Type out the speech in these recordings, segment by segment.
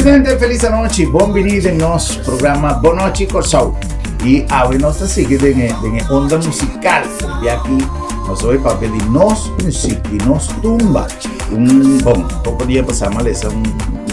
Televidente, felis anochi. Bon bini den nos programa Bon Nochi Kòrsou. I awe nos ta sigui den e, den e onda musical. I aki nos hoy papia di nos muziek, di nos tumba. Un, bon, poko dia pasá m'a lesa un,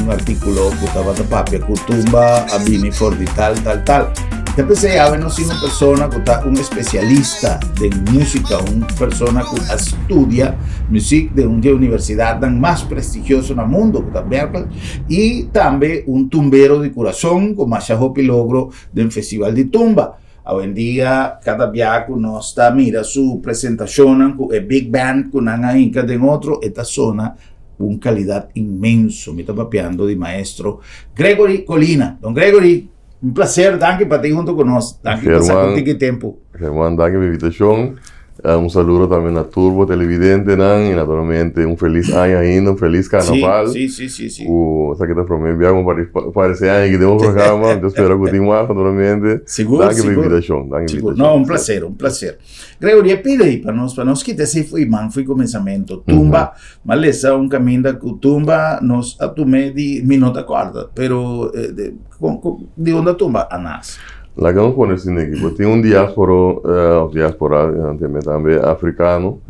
un artíkulo ku tabata papia ku tumba a bini for di tal, tal, tal. Ta p'esei awe nos tin un persona ku ta un espesialista den músika, un persona ku a studia muziek den un di e universidatnan mas prestigioso na mundu, ku ta Berklee, i tambe un tumbero di kurason ku masha hopi logro den festival di tumba. Awendia kada bia ku nos ta mira su presentashonnan ku e big band ku nan a hinka den otro, e ta sona ku un kalidat inmenso. Mi ta papiando di maestro Gregory Colina. Don Gregory, un placer, danki pa tin hunto ku nos. Danki pa sa ku tiki tempu. German, danki pa invitashon. Un saludo tambe na tur bo televidentenan y naturalmente un feliz aña ainda, un feliz carnaval. Sí, sí, sí, sí. Cu esaki ta prome bia cu parece aña aki den bo programa, mi ta spera cu tin mas naturalmente. Sigur, Danki pa sigur. invitacion, danki pa Sigur. invitacion. No, un placer, un placer. Gregory, e pide ahí pa nos kita esei fo'i man, fo'i comenzamento. Tumba, m'a lesa un caminda cu tumba nos a tum'é di, mi no ta corda, pero eh, de, con, con, di unda tumba a nace? Laga nos pone asina aki, bo tin un diasporo, of diaspora tambe tambe africano,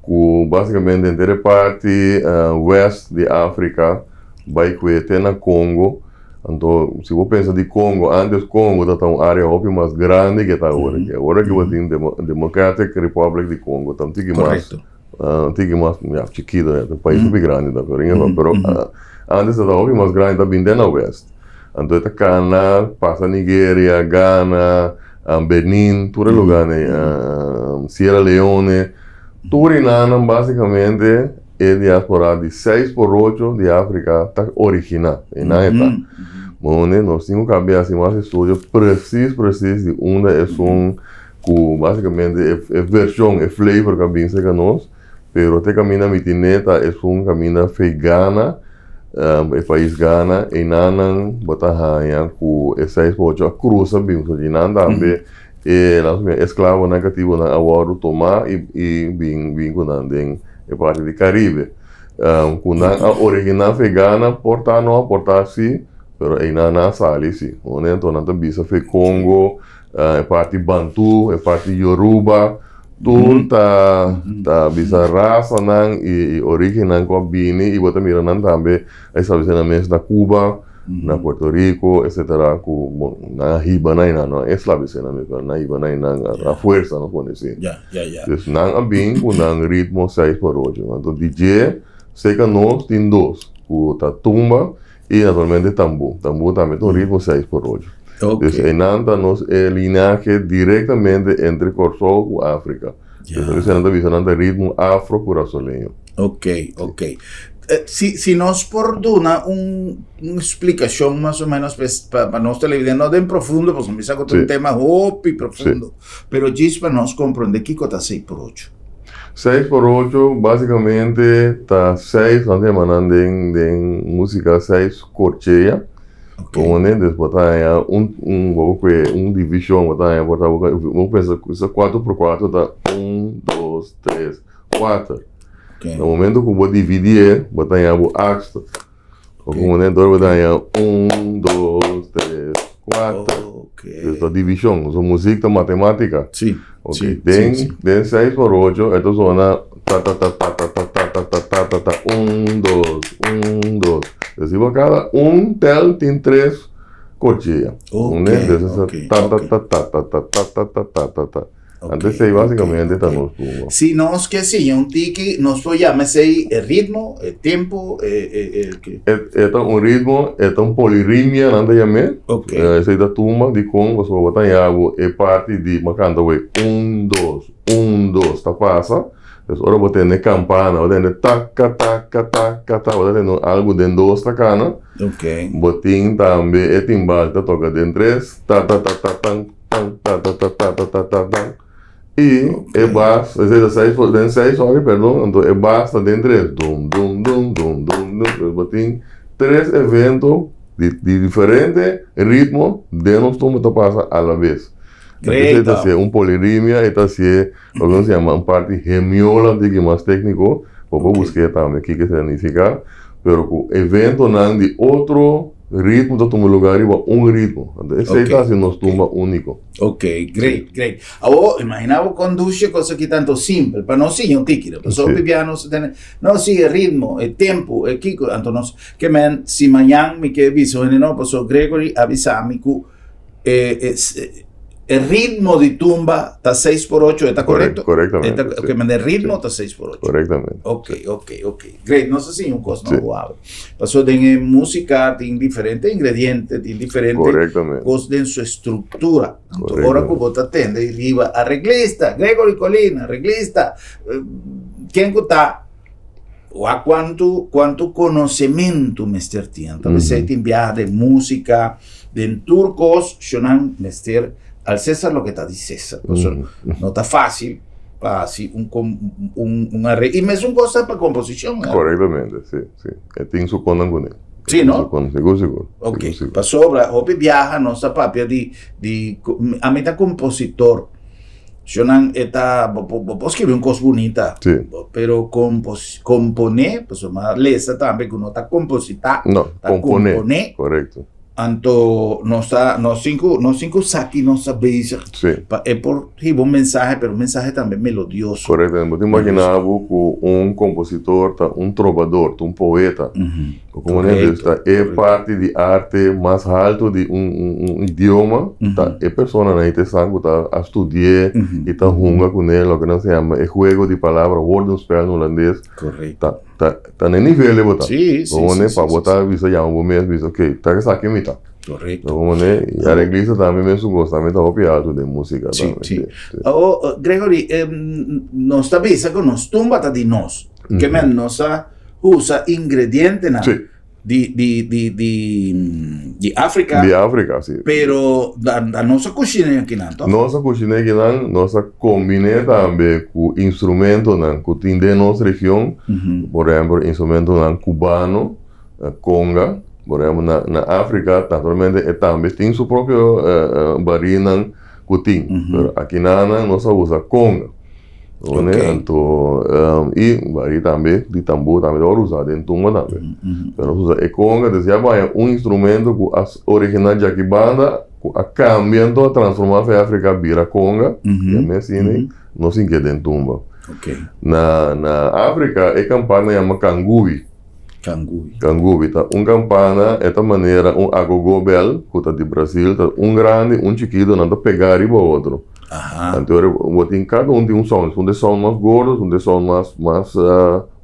cu basicamente henter e parti west di Africa bay cue te na Congo. Anto si bo pensa di Congo, antes Congo ta ta un area hopi mas grandi ke ta awor aki. Awor aki bo tin Democratic Republic di Congo, ta un tiki mas, un tiki mas, ya, chikito, ya, ta un pais hopi grandi ta, pero pero antes ta ta hopi mas grandi, ta bin te na west. Anto e ta kana pasa Nigeria, Ghana, Benin, tur e lugarnan ei, Sierra Leone, tur e nannan basicamente e diaspora di seis por ocho di Africa ta origina, einan e ta. Mone nos tin ku kambia hasi mas estudio precies precies di unda esun ku basicamente e version, e flavor ku a bin serka nos. Pero te kaminda mi tin neta esun kaminda fe Ghana, e pais Ghana, einanan bo ta haña ku e seis pa ocho a krusa bin so di nan tambe e laat nos bisa esklabonan katibonan a wòrdu tomá i i bin bin ku nan den e parti di Karibe. Ku nan a originá fe Ghana por ta no a por ta si, pero einan nan a sali si. Anto nan ta bisa fe Congo. E parti Bantu, e parti Yoruba, tur ta ta bisa rasanan i origennan ku a bini i bo ta mira nan tambe a establesé nan mes na Cuba, na Puerto Rico, etcetera, ku bon nan a hiba nan einan, no a establesé nan mes, pero nan a hiba nan einan a fuersa nos por disi. Dus nan a bin ku nan ritmo seis por ocho. Anto di dje serka nos tin dos, ku ta tumba I naturalmente tambú. Tambú tambe ta un ritmo seis por ocho. Dus einan ta nos e linahe directamente entre Kòrsou ku Afrika. Dus a nan ta bisa nan ta ritmo afro-kurasoleño. Ok, ok. Si, si nos por duna un, un splikashon mas o menos pa, pa nos televidente, no den profundo, pasobra mi sa ku ta un tema hopi profundo, pero djis pa nos komprende kiko ta seis por ocho. Seis por ocho basicamente ta seis, nan ta yama nan den den musica seis corchea. Ok. Como ne, dus bo ta haña un un bo por kue un division bo ta haña por ta bo pensa ku sa cuatro por cuatro ta un, dos, tres, cuater. Ok. Na momento ku bo dividié bo ta haña bo acht. Ok. Como ne, entonces bo ta haña un, dos, tres, cuater. Ok. Dus ta division, so muziek ta matematica. Sí. Ok, Sí, den, sí, sí. den seis por ocho, esto zona ta ta ta ta ta ta ta ta ta ta ta ta un, dos, un, dos. Dus si bo cada un tel tin tres corchilla. Ok, Un, entonces ok, ta ta ok. ta ta ta ta ta ta ta ta ta ta. Ok, Antes ei ok, básicamente ta ok. nos tumba. Si nos ke siña un tiki, nos por yama esei e ritmo, e tempo, e, e, e ke? E, e ta un ritmo, e ta un poliritmia nan ta yam'é. Ok. Esei ta tumba dikon pasobra bo ta haña bo e parti di bo kanta wei un dos, un dos ta pasa. Pues ora bo tende kampana bo tende taka taka taka ta bo ta tende algu den dos ta kana. Ok. Bo tin tambe e timbal ta toka den tres ta ta ta ta tan. Tan, ta, ta, ta, ta, ta, ta, ta, tan. I e bas, esei ta seis por, den seis, sorry, perdon, anto e bas ta den tres. Dum, dum, dum, dum, dum, dum. Pues bo tin tres evento di, di diferente ritmo den nos tumba ta pasa a la bes. Great. Esei ta hacié un poliritmia, e ta hacié loke nos yama un parti hemiola, un tiki mas técnico. Bo por Ok. busqué tambe kiko esei ta nifica. Pero cu eventonan di otro. Ritmo ta tuma lugar riba un ritmo. Anto esei ta hasi nos tumba úniko. Ok, great, great. Awor, imagina bo kon dushi e kos aki tanto simpel, pa nos siña un tiki. Pasobra hopi biaha nos ta tene, no, si e ritmo, e tempo, e kiko, anto nos ke men si mañan mi ke bisa un hende no, pasobra Gregory a bisa mi ku e e e ritmo di tumba ta seis por ocho, e ta korekto? Korektamente, E ta, si. ke men e ritmo ta seis por ocho. Korektamente. Ok, ok, ok. Great, nos a siña un kos nobo awe. Pasobra den e músika tin diferente ingrediente, tin diferente Korektamente. kos den su estruktura. Anto ora Korektamente. ku bo ta tende i riba areglista, Gregory Colina, areglista, ken ku ta, wak kuantu kuantu konosementu mester tin. Anto p'esei tin biaha den músika, den tur kos, shonnan mester al César loke ta di César. Pasobra no ta fásil pa hasi un un un arre y mesun cosa pa composición. Correctamente, sí, sí. E tin su konan kuné. Sí, no? Sigur, sigur. Ok. Sigur, sigur. Pasobra hopi biaha nos ta papia di di ami ta compositor. Shonan e ta bo bo por skibi un kos bunita. Sí. Pero compos componé, pasobra mi a lesa tambe ku no ta compositá, No, ta componé. componé. Correcto. Anto nos ta nos tin ku nos tin ku sa ki nos ta bezig Sí. pa e por hiba un mensahe pero un mensahe tambe melodioso. Korektamente. Bo ta imaginá bo ku un kompositor ta un trobador, ta un poeta. Bo komo Korekto, Dus ta e korekto. parti di arte mas haltu di un un un idioma ta e personanan ei ta esnan ku ta a studi'é i ta hunga kuné loke nan sa yama e juego di palabra, woordenspel na hulandes. Korekto. Ta Ta ta na e nivel ei bo ta. Sí, sí, Bo sí, pone sí, pa bo sí, ta sí. bisa yama bo mes bisa ok ta esaki mi ta. Correcto. Bo pone y areglista tambe mesun cos tambe ta hopi alto den musica Sí, tambe. sí. Sí, sí. Oh, Gregory, nos ta bisa cu nos tumba ta di nos. Ke men nos a usa ingredientenan. Sí. Di, di, di, di, di Afrika. Di Afrika, si. Pero da, da nos a kushiné akinan, toch? Nos a kushiné akinan, nos a kombiné tambe ku instrumentonan ku tin den nos region. Por ehèmpel, instrumentonan kubano, konga. Por ehèmpel, na, na Afrika, naturalmente e tambe tin su propio barinan ku tin. Pero akinanan nos a usa konga. One, Ok. Anto, i bari tambe di tambú tambe ta wòrdu usá den tumba tambe. Pero nos usa e conga, entonces ya baña un instrumento ku a originá djaki banda, ku a kambia anto a transformá for Afrika bira conga, ya mes asina nos sink'é den tumba. Na na Afrika e kampana yama kangubi. Kangubi. Kangubi ta un kampana, e ta manera un agogo bèl ku ta di Brasil, ta un grandi, un chikitu, nan ta pegá riba otro. Aha. Anto ora bo tin kada un tin un sound, esun ta e sound mas gordo, esun ta e sound mas mas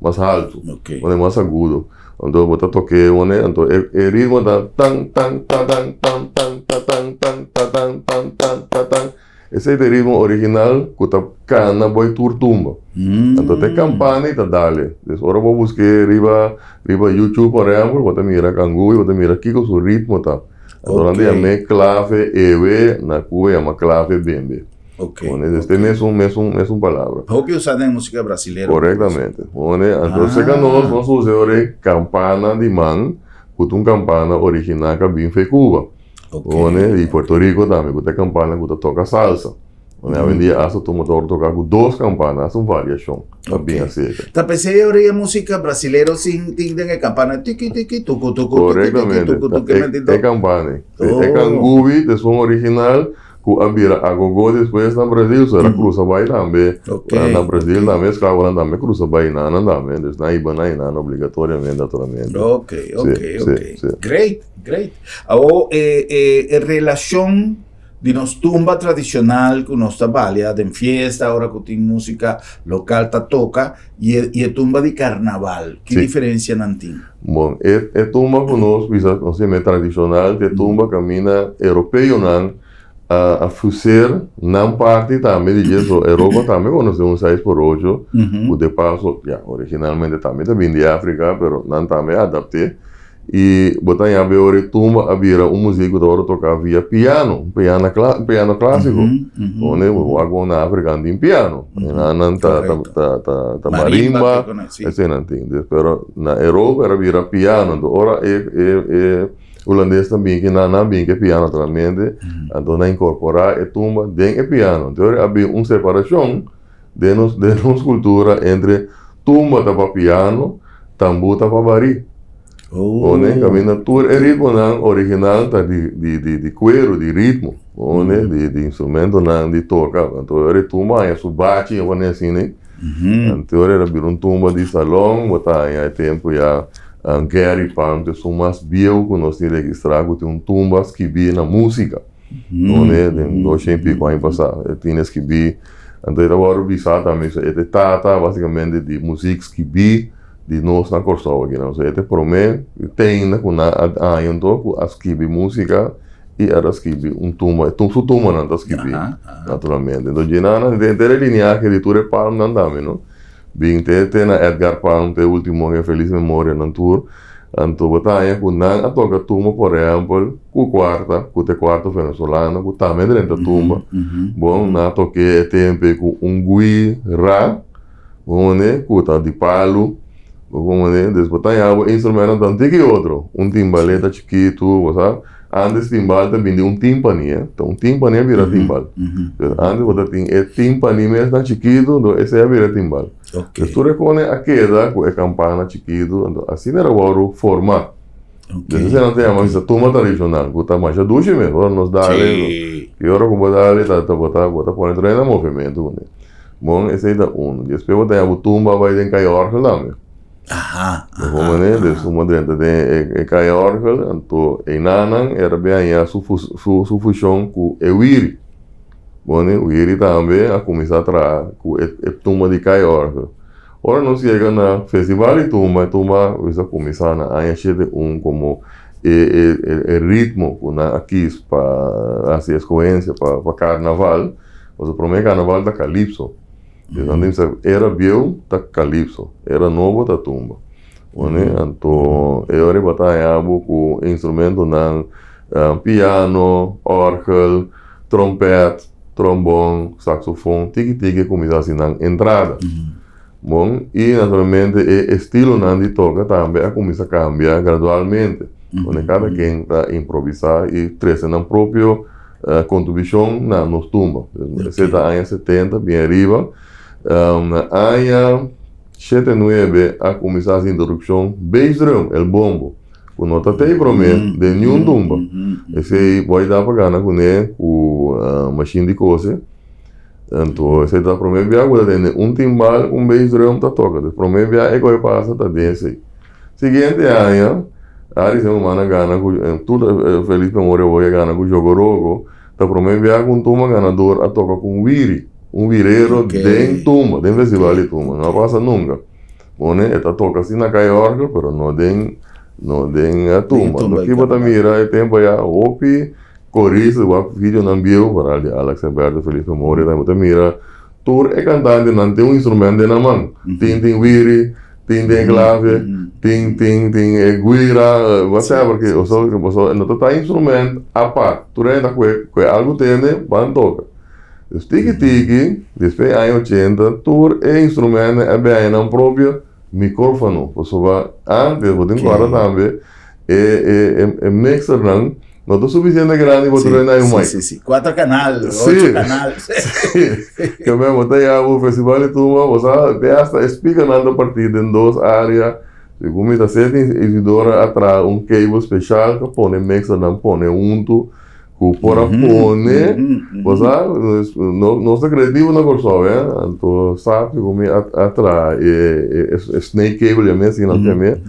mas haltu, Ok. un e mas agudo. Anto bo ta tok'é one, anto e e ritmo ta tan tan ta tan tan tan ta tan tan ta tan tan tan ta tan. Esei ta e ritmo original ku ta kana bo tur tumba. Anto ta e kampana i ta dale. Des ora bo busk'é riba riba YouTube por ehèmpel bo ta mira Kangui, bo ta mira kiko su ritmo ta. Anto nan ta yam'é clave ewe, na Cuba yama clave bembe. Ok. Bon, es este mesun, mesun, mesun palabra. Hopi usa den música brasilero. Correctamente. Bon, anto seka nos, nos usa ora e campana di man, ku ta un campana original ku a bin fe Cuba. Ok. Bon, i Puerto Rico tambe, ku ta e campana ku ta toca salsa. Bon, awendia hasta tur motor toca ku dos campana, hasta un variacion. Ta bin así. Ta p'esei ora e música brasilero sin tin den e campana tiki tiki tuku tuku tiki tiki Correctamente. tuku tuku E, mentido. e campana. Sí, Oh. e cangubi ta esun original cu a bira agogo despues na Brasil. So era cruza bay tambe. Ok, Na Brasil ok. tambe esclavonan tambe cruza bay nanan tambe. Dus nan iba na nan obligatoriamente naturalmente. Ok, ok, Sí, ok. sí, sí. Great, great. Awor e e e relacion Di nos tumba tradicional cu nos ta balia den fiesta ora cu tin musica local ta toca y e y e tumba di carnaval, ki Sí. diferencia nan tin? Bon, e e tumba cu nos bisa nos yama tradicional ta e tumba caminda europeonan a a fuser nan parti tambe di dje. So Europa tambe conoce un seis por ocho cu de paso, ya, originalmente tambe ta bin di Africa pero nan tambe a adapte. I bo ta haña ora e tumba a bira un muzik ku ta wòrdu toká via piano, un piano kla un piano klásiko. Pone bo wak bo na Afrika nan tin piano, nan nan ta ta ta ta ta marimba, esei nan tin. Dus pero na Europa era bira piano, anto ora e e e hulandesnan bin kinan nan bin ku e piano naturalmente, anto nan inkorporá e tumba den e piano. Anto ora a bin un separashon den nos den nos kultura entre tumba ta pa piano, tambú ta pa barí. Oh. One, kaminda tur e ritmonan original ta di di di di kueru, di ritmo. One, di di instrumentonan di toka. Anto ora e tumba haña su bachi a pone asina. Anto ora el a bira un tumba di salon, bo ta haña e tempu ya Gary Palm ta esun mas bieu ku nos tin registrá ku tin un tumba skibí na músika. One, den doshen i piko aña pasá e tin skibí. Anto e ta wòrdu bisá tambe e ta e tata básicamente di muzik skibí. Di nos na Kòrsou aki nan. So e ta e promé tenda ku nan a haña anto ku a skibi músika i a ta skibi un tumba. E su tumbanan ta skibi naturalmente. Enton dje nan nan henter e lineahe di tur e Palmnan tambe no. Bin te te na Edgar Palm te último den felis memoria nan tur. Anto bo ta haña ku nan a toka tumba por ehèmpel ku kuarta ku ta e kuarta venezolano ku tambe drenta tumba. Bon nan a tok'é e tempu ei ku un gui ra. Bo pone ku ta di palu, bo pone des bo ta haña bo instrumentonan ta un tiki otro. Un timbalé ta chikitu, bo sa. Antes timbal ta bini di un timpani, eh. Ta un timpani a bira timbal. Des antes bo ta tin e timpani mes tan chikitu, enton esei a bira timbal. Des tur e kone a keda ku e kampana chikitu, enton asina era wòrdu formá. Des esei nan ta yama bisa tumba tradishonal, ku ta masha dushi mes. Ora nos dale, ki ora ku bo dale ta bo ta bo ta pone tur hende na movementu kuné. Bon, esei ta unu. Despues bo ta haña bo tumba bai den kai òrgel tambe. Aha, Bo por manera, des tumba drenta den e kai òrgel, anto einanan e ta bin haña su su su fushon ku e wiri. Bon, e wiri tambe a kuminsá traha ku e e tumba di kai òrgel. Ora nos yega na festival di tumba, e tumba a kuminsá na aña shete un komo e e e ritmo ku nan a kis pa hasi eskohensia pa pa karnaval. Pasobra promé karnaval ta kalipso. Des nan tin bisa era bieu ta kalipso, era nobo ta tumba. Wone anto e ora bo ta haña bo ku instrumentonan piano, òrgel, trompèt, trombòn, saksofon, tiki tiki a kuminsá hasi nan entrada. Bon, i naturalmente e estilonan di toka tambe a kuminsá kambia gradualmente. Wone kada ken ta improvisá i trese nan propio kontribushon na nos tumba. Esei ta aña setenta bien ariba. Na aña shete nuebe a kuminsá hasi introdukshon bass drum, el bombo, ku no ta tei promé den niun tumba. Esei bo a yuda pa gana kuné ku mashin di kose. Anto esei ta promé bia ku ta tende un timbal ku un bass drum ta toka. Des promé bia e koe pasa ta den esei. Siguiente aña, Aris e ruman a gana ku tur Feliz Memoria Boy a gana ku Jogorogo. Ta promé bia ku un tumba ganador a toka ku un wiri, un wirero den tumba, den festival di tumba. No a pasa nunka. Pone e ta toka si na kai òrgel, pero no den no den tumba. Anto ki bo ta mira e tempu aya hopi korista, wak videonan bieu, foral di Alex Alberto, Feliz Memoria tambe bo ta mira Tur e kantantenan tin un instrument den nan man. Tin tin wiri, tin tin e klave, tin tin tin e guira, whatever ke oso oso no ta ta instrument apart. Tur hende ta kue kue algu tende ban toka. Dus tiki tiki despues aña ochenta tur e instrumentnan a bin haña nan propio microfono. Pasobra antes bo tin kòrda tambe e e e mixernan No ta suficiente grandi pa tur hende hay un mic. Sí, sí, sí. Cuatro canal, ocho canal. Sí. Ke men bo ta ya bo festival di tumba, bo sa te hasta e speakernan ta partí den dos área. Segun mi ta seti Isidora a traha un cable special pa pone mixernan pone huntu ku por a pone, bo sa, nos ta creativo na Kòrsou, eh. Anto sa segun mi a traha e snake cable ya mes asina nan ta yam'é,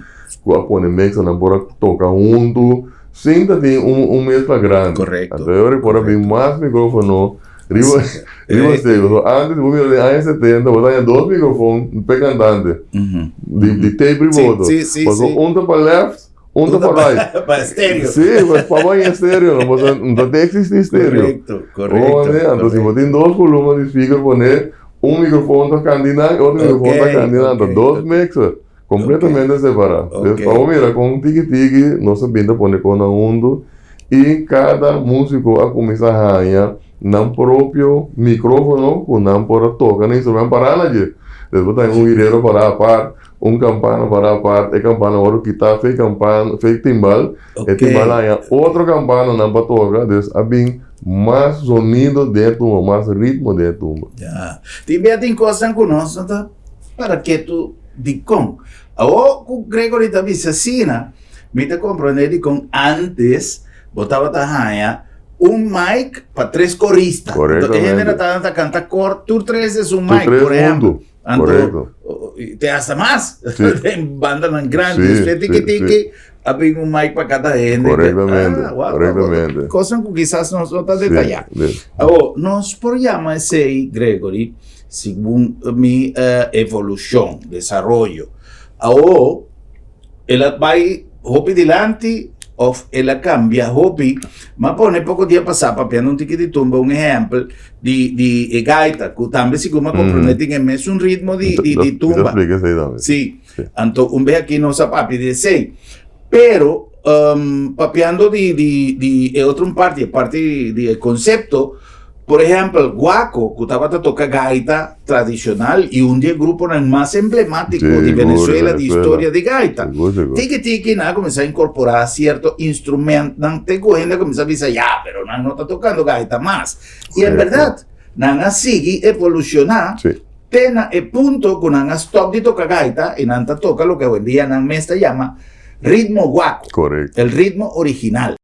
ku a pone mixernan por a toka huntu. Sin ta tin un un mezcla grandi. Correcto. Anto e ora por a bin mas microfono riba riba stage. So antes bo mira den aña 70 bo ta haña dos microfon p'e cantante. Di di tape riba otro. Sí, sí, Paso sí. un ta pa left, un ta pa right. Pa stereo. Sí, pues pa bo haña stereo no, paso no ta existi stereo. Correcto, correcto. Bo manda, anto si bo tin dos volumen di speaker pone un microfon ta candinan, otro microfon ta candinan, ta dos mixer. Completamente separá. Ok. Pa bo mira con tiki tiki nos a bin ta pone con nan hunto y cada musico a cuminsa haña nan propio microfono cu nan por a toca nan instrumento pará na dje. Despues ta un guirero pará apart, un campana pará apart, e campana worde kita fe campana, fe timbal, e timbal a haña otro campana nan pa toca, dus a bin mas sonido den e tumba, mas ritmo den e tumba. Ya. Tin bia tin cosnan cu nos no ta para ketu. Dikon? Awor ku Gregory ta bisa asina, Mi ta komprondé dikon antes bo tabata haña un mic pa tres korista. Anto e hende Correctamente. tabata kanta kor tur tres es un Tur mic, tres por ehempel. huntu. Anto Correcto. te hasta mas. Sí. Den bandanan grandi. Sí, Despues tiki sí, tiki sí. a bin un mic pa kada hende. Correctamente, Ah, wow, wow, wow. correctamente. Cosnan ku kisas nos no ta Sí, detallá. sí. Awor, nos por yama esei, Gregory, segun mi evolushon, desaroyo. Awor, el a bai hopi dilanti of el a kambia hopi. M'a pone poko dia pasá papiando un tiki di tumba un ehèmpel di di e gaita ku tambe segun m'a komprondé tin e mesun ritmo di di di tumba. Mi ta splika esei tambe. Sí. Anto un bes aki nos a papia di esei. Pero papiando di di di e otro parti, e parti di e konsepto, Por ehèmpel, Guaco, ku tabata toka gaita tradishonal i un di e gruponan mas emblemátiko di Venezuela di historia di gaita. Tiki tiki nan a kuminsá inkorporá sierto instrumentnan te ku hende a kuminsá bisa, ya, pero nan no ta tokando gaita mas. I en bèrdat, nan a sigui evolushoná te na e punto ku nan a stòp di toka gaita i nan ta toka loke awendia nan mes ta yama ritmo guaco, el ritmo original.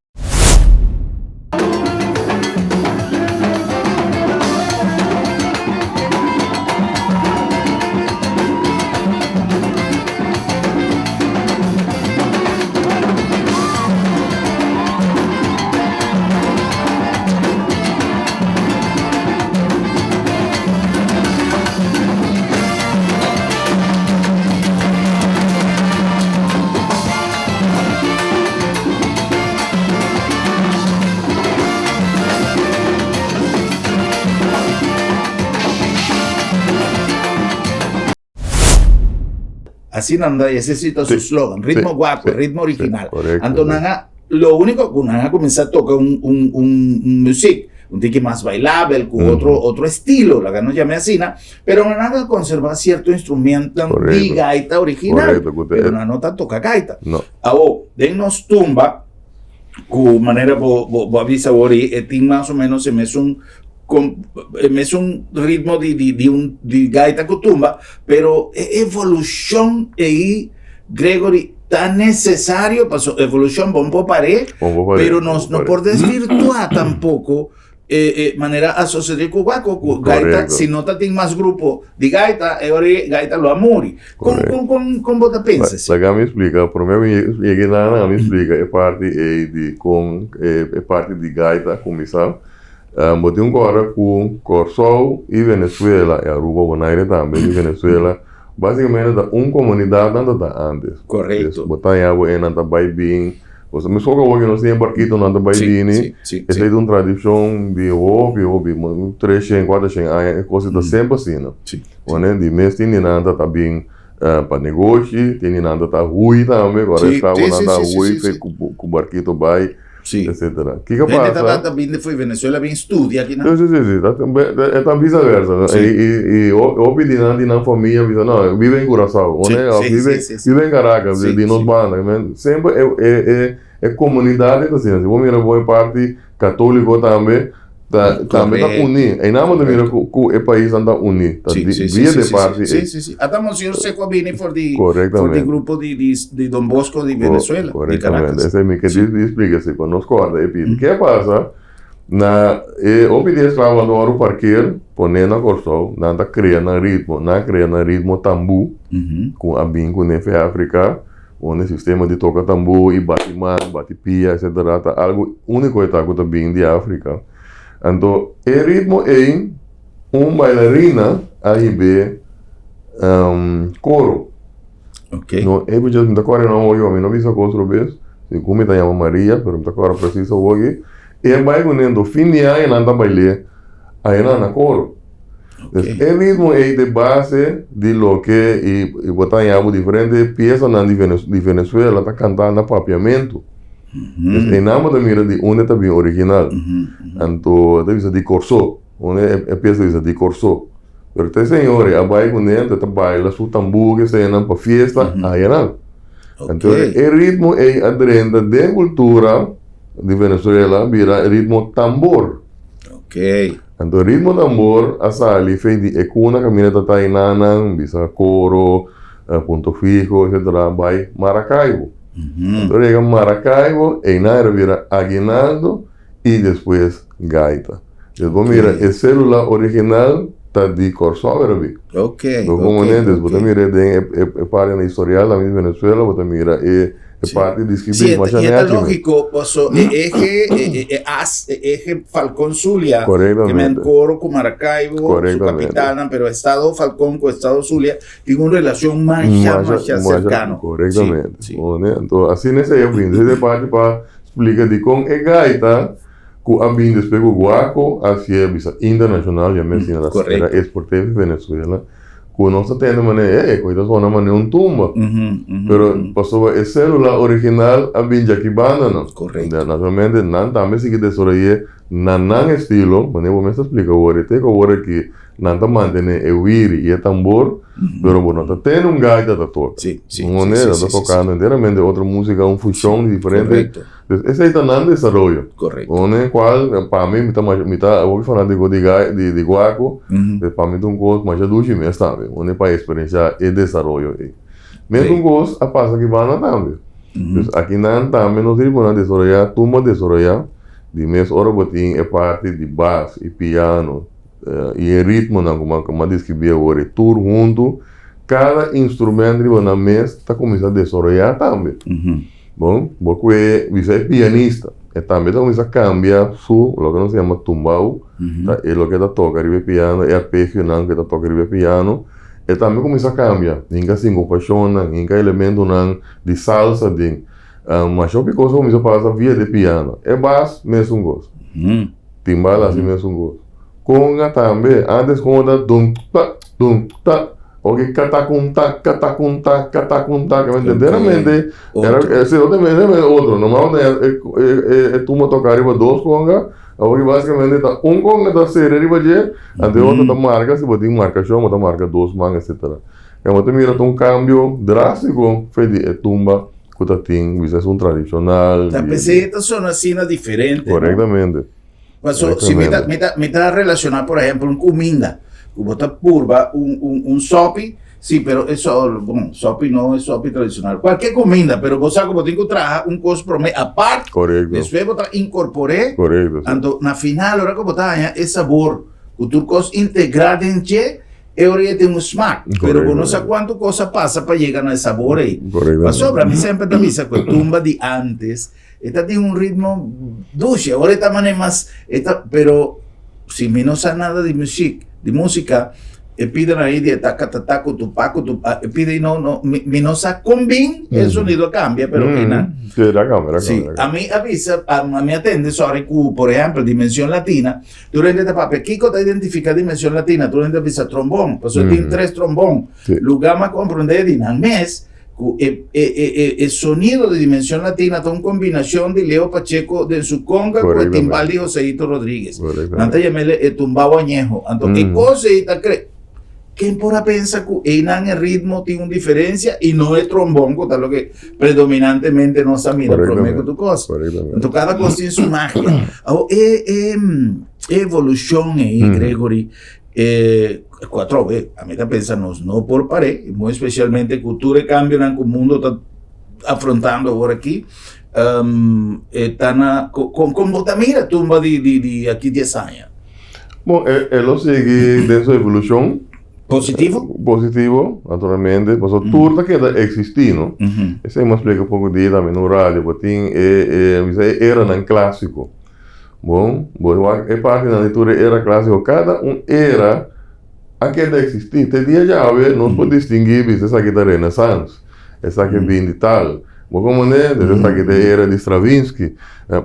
Asina nan ta, ese si ta su slogan, ritmo guapo, ritmo original. Anto nan a, lo único ku nan a kuminsá toka un un un un muzik, un tiki mas bailabel, ku otro otro estilo, laga nos yam'e asina, Pero nan a konservá sierto instrumentonan di gaita original, pero nan no ta toka gaita. Awor, den nos tumba, ku manera bo bo a bisa awor ei, e tin mas o ménos e mesun e mesun ritmo di di di un di gaita ku tumba, pero e evolushon ei, Gregory, ta nesesario pasobra evolushon bo no por par'é, pero nos no por desvirtuá tampoko E manera a sosode ku Guaco ku gaita si no ta tin mas grupo di gaita e ora ei gaita lo a muri. Kon kon kon kon bo ta pensa esei? Laga mi splika, prome mi yega einan laga mi splika e parti ei di kon e parti di gaita a kuminsá. Bo tin ku ora ku Kòrsou i Venezuela i Aruba, Bonaire tambe i Venezuela basikamente ta un komunidat nan ta ta antes. Korekto. Bo ta haña bo einan ta bai bin. Nos mes poco awor nos tin e barquitonan ta bai bini. Esei ta un tradicion di hopi hopi, treshen, cuatershen aña e cos ta semper asina. Wone di mes tin di nan ta ta bin pa negoshi, tin di nan ta ta hui tambe, cu ora esclavonan ta hui cu barquito bai, etcetera. Kico Hende pasa? tabata bin di fo'i Venezuela bin studia aki nan. Si, si, si, e ta vice versa. Y hopi di nan di nan famia bisa no, vive en Curaçao, vive vive en Caracas, di nos banda. Semper e comunidad ta asina. Si bo mira bo e parti catolico tambe, ta tambe ta uni. Einan bo ta mira cu e paisnan ta uni. Ta via di e parti ei. Si, si, si. Ata Monseñor Seco a bini for di for di grupo di di Don Bosco di Venezuela, di Caracas. Correctamente. Esei mi ke di splica si pa nos corda e pidi. Ke pasa? Na e hopi di esklavonan ta wòrdu parker pone na Kòrsou, nan ta krea nan ritmo. Nan a krea nan ritmo tambú ku a bin kuné fe Afrika, unda e sistema di toka tambú i bati man, bati pia etsetera ta algu úniko e ta ku ta bin di Afrika. Anto e ritmo ei un bailarina a hib'é koro. No, e muchacho mi ta kòrda e nòmber ogi, mi no bisa kos robes, segun mi ta yama Maria, pero mi ta kòrda presis awoki. E a bai kuné, anto fin di aña nan ta bail'é aynan na koro. Dus e ritmo ei ta e base di loke i bo ta haña bo diferente piesanan di di Venezuela ta kantá na papiamentu. Dus einan bo ta mira di unda ta bin original. Anto ta bisa di Kòrsou, unda e piesa ta bisa di Kòrsou. Pero ta e señor a bai kuné, anto e ta baila su tambú ku eseinan pa fiesta ayanan. Anto e ritmo ei a drenta den kultura di Venezuela bira e ritmo tambor. Anto e ritmo tambor a sali fe di e kuna kaminda ta tainanan, bisa koro, punto fiho, etcetera, bai Maracaibo. Anto yega Maracaibo, einan era bira aguinaldo i despues gaita. Des bo mira e celula original ta di Kòrsou era bi. Bo como ne, des bo ta mira den e parti na historial tambe di Venezuela, bo ta mira e parti di skibí masha nechi. Si, e ta mes. lógiko, paso e ehe, e as, e ehe Falcón Zulia, ke men koro ku Maracaibo, su kapitalnan, pero estado Falcón ku estado Zulia tin un relashon masha, masha serkano. Korektamente. Anto asina esei a bini. Esei ta e parti pa splika dikon e gaita ku a bin despues ku Guaco a hasié bisa internashonal, ya mes asina era esporté fi Venezuela, ku nos ta tende manera, e koe ta sona manera un tumba. Pero pasobra e sélula original a bin djaki banda nan. Naturalmente nan tambe sigui desaroy'é na nan estilo, manera bo mes ta splika awor, e te ku awor aki nan ta mantené e wiri i e tambor, pero bo no ta tende un gaita ta toka. Un manera ta tokando enteramente otro músika, un fushon di diferente. Dus esei ta nan desaroyo. Correcto. One cual pa mi mi ta mi ta hopi fanatico di gai di di guaco. Dus pa mi ta un cos masha dushi mes tambe. One pa experiencia e desaroyo ei. Mesun cos a pasa aki banda tambe. Dus aki nan tambe nos riba nan desaroya tumba desaroya di mes ora bo tin e parti di bas y piano y e ritmonan cu mi a describi awor e tur hunto cada instrument riba nan mes ta cuminsa desaroya tambe. Bon, bo ku e bisa e pianista, e tambe ta kuminsá kambia su loke nos ta yama tumbao, ta e loke e ta toka riba e piano, e arpegionan ku e ta toka riba e piano, e tambe kuminsá kambia, hinka sinkopashonnan, hinka elementonan di salsa den. Masha hopi kos a kuminsá pasa via di e piano. E bas, mesun kos. Timbal hasi mesun kos. Konga tambe, antes konga ta dum ta, dum ta. Oke katakunta, katakunta, katakunta, ke verdaderamente era si otro era otro. Normal e e e tumba toka riba dos konga, awor basikamente ta un konga ta sere riba dje, anto e otro ta marka, si bo tin markashon bo ta marka dos man etcetera. E bo ta mira ta un kambio drastiko fe di e tumba ku ta tin bisa esun tradishonal. Ta p'esei ta sona asina diferente, no? Korektamente. Paso, si mi ta, mi ta, mi ta relaciona, por ejemplo, un cuminda, cu bo ta purba un, un, un sopi, sí, pero e so, bon, sopi no es sopi tradicional, cualquier cuminda, pero bo sa cu bo tin cu traha un cos prome apart, despues bo ta incorpore, anto na final ora cu bo ta haña e sabor cu tur cos integra den dje, E ora ei tin un smak, pero bo no sa kuantu kos a pasa pa yega na e sabor ei. Pasobra mi semper ta bisa ku e tumba di antes e ta tin un ritmo dushi, awor e ta manera mas e ta, pero si mi no sa nada di muzik, di musika, e pidanan ei di e takatata ku tupa ku tupa, e pida ei no no mi no sa kon bin e sonido a kambia, pero einan. Sí, el a kambia, el a kambia. Sí, ami a bisa, ami a tende sorry ku por ehèmpel Dimension Latina. Tur hende ta papia, kiko ta identifica Dimension Latina? Tur hende ta bisa trombon, pasobra tin tres trombon. Luga m'a comprende di nan mes cu e e e e sonido di Dimension Latina ta un combinacion di Leo Pacheco den su conga cu e timbal di Joseito Rodriguez. Nan ta yam'el e tumbao añejo. Anto e cos ei ta cre. Ken por a pensa cu einan e ritmo tin un diferencia y no e trombon cu ta loke predominantemente nos a mira prome cu tur cos. Anto cada cos tin su magia. Awor e e evolucion ei Gregory e cu atrobe a mi ta pensa nos no por pare y muy especialmente cu tur e cambionan cu mundo ta afrontando awor aki e ta na con con bo ta mira tumba di di di aki dies aña? Bon, e, e lo sigui den su evolucion. Positivo? Positivo, naturalmente. Pasobra tur ta keda existi, no? Esei mi a splika poko dia tambe na un radio. Bo tin e, e, mi bisa e eranan clásico. Bon, bo wak e partinan di tur e era clásico. Kada un era a keda existi. Te dia djawe nos por distingui bisa esaki ta Renaissance, esaki bin di tal. Bo komprende? Des esaki ta e era di Stravinsky.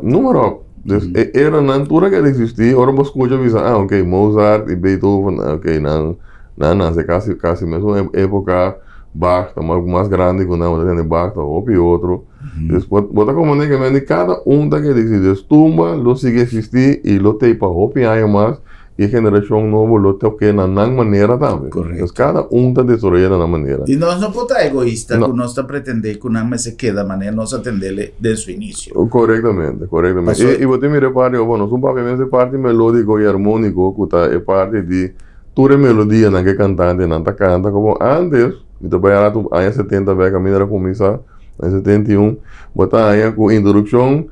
Noem maar op. Dus e eranan tur a keda existi. Ora bo skucha bisa, ah ok, Mozart i Beethoven, ah ok, nan nan nase kasi kasi mesun epoka. Bach ta mas mas grandi ku nan, bo ta tende Bach ta hopi otro. Dus bo bo ta komprende ke men di kada un ta keda existi. Dus tumba lo sigui existi i lo tei pa hopi aña mas. E generashon nobo lo toke na nan manera tambe. Correcto. Pues kada un ta desaroyá na nan manera. I nos no por ta egoista No. ku nos ta pretendé ku nan mester keda manera nos a tendele den su inisio. Korektamente, korektamente. Paso. I bo tin mira e parti, bueno, nos un papia mes e parti melódiko i armóniko ku ta e parti di tur e melodianan ku e kantantenan ta kanta. Komo antes, mi ta bai a ratu aña setenta bèk kaminda a kuminsá. Na 71, bo ta haña ku introdukshon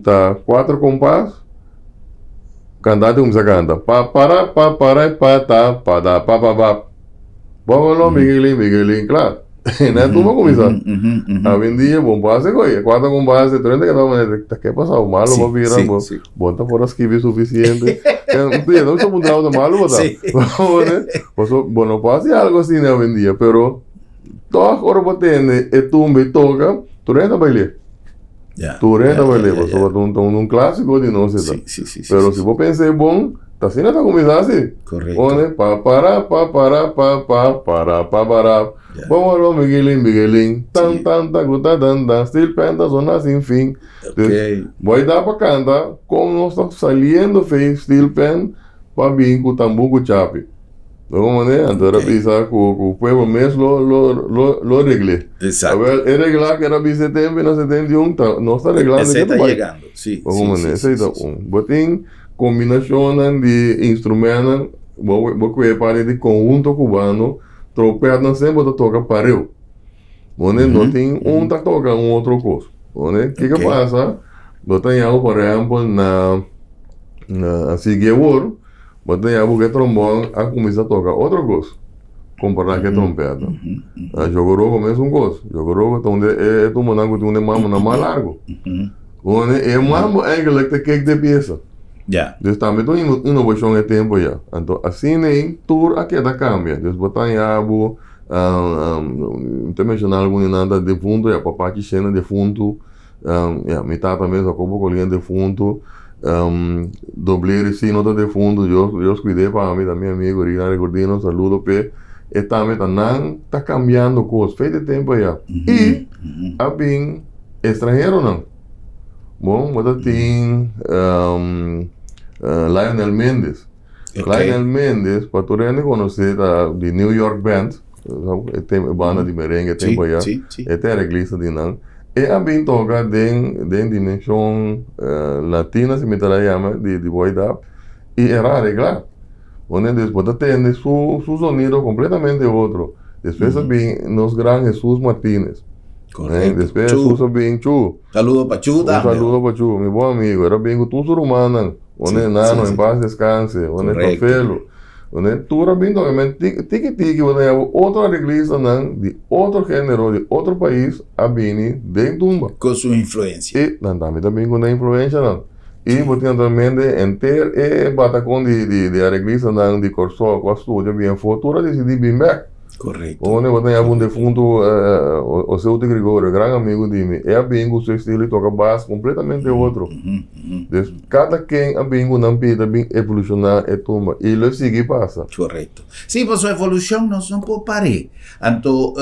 ta kuater kompas, kantante kuminsá kanta, pa para pa para pa ta pa da pa pa pa. Bògolo Miguelin Miguelin, kla. Na tumba kuminsá. Awendia bo por hasi koe, kuater kompas, tur hende keda manera, ta ke pasá? Malo bo bira, bo bo ta por a skibi sufisiente. No ta puntra bo ta malo bo ta. Pasobra bo no por hasi algu asina awendia, pero. Tòg ora bo tende e tumba i toka, tur hende ta bail'é. Tur hende ta bail'é, pasobra ta un ta un klásiko di nos e ta. Pero si bo pensa e bon, ta asina ta kuminsá si. Pone pa para pa para pa pa para pa para Bon aló Miguelin Miguelin tan tan ta ku ta tan tan Steel Pan ta zona sin fin. Dus bo a da pa kanta kon nos ta saliendo fei Steel Pan pa bin ku tambú ku chapi. Loco manera, anto era bisa cu cu pueblo mes lo lo lo lo reglé. Exacto. Awel, e regla que era bisa e tempo na 71 ta no sta reglando Esey ke ta bai. yegando, si, Loco si, manera, si, esey si, ta si. un. Bo tin combinacionnan di instrumentnan, bo bo cu e parti di conjunto cubano, trompetnan semper ta toca pareu. Bo ne no tin un ta toca un otro cos. Bo ne, kiko Ok. pasa? Bo ta yago por ehempel na na Sigui Awor. Bo ta yabu ku e trombòn a kuminsá toka otro kos kompará ku e trompèta. Jogorogo mesun kos. Jogorogo ta un di e tumbonan ku tin un di e mambonan mas largu. Wone e mambo eigenlijk ta kek di e piesa. Dus tambe ta un inovashon e tempu ya. Anto asina ei tur a keda kambia. Dus bo ta yabu, mi ta menshoná algun di nan ta defuntu ya, Papa Kishena defuntu. Ya, mi tata mes Jacobo Colina defuntu, Dobleri si no ta defuntu, Dios, Dios cuid'é pa mi, ta mi amigo Rina Recordino, saludo p'e, e tambe ta nan ta cambiando cos fe di tempo aya. I a bin estranheronan, bon, bo ta tin Lionel Mendes, Lionel Mendes pa tur hende conoce ta di New York Band, E tem e banda di merengue e tempo allá. E ta arreglista di nan. E a bin toca den den dimension latina si mi ta la yama di di Boy Dap y era arregla. Bo dus bo ta tende su su sonido completamente otro. Despues a bin nos gran Jesus Martinez. Correcto. Despues Jesus a bin Chu. Saludo pa Chu Un tambe. saludo pa Chu, mi bon amigo. Era bin cu tur su rumannan. One nano en paz descanse. One Pafelo. One tur a bin toca men tiki tiki bo ta haya otro areglistanan di otro genero di otro pais a bini den tumba. Cu su influencia. Y nan tambe ta bin cu nan influencianan. Y bo tin naturalmente henter e batacon di areglistanan di Corsou cu a studia bien for tur a dicidi bin bek. Correcto. One bo ta haya un defunto Oseuti Gregorio, gran amigo di mi, e a bin cu su estilo y toca bas completamente otro. Dus cada ken a bin cu nan pida ta bin evoluciona e tumba y lo sigui pasa. Correcto. Si, pasobra evolucion nos no por pare. Anto,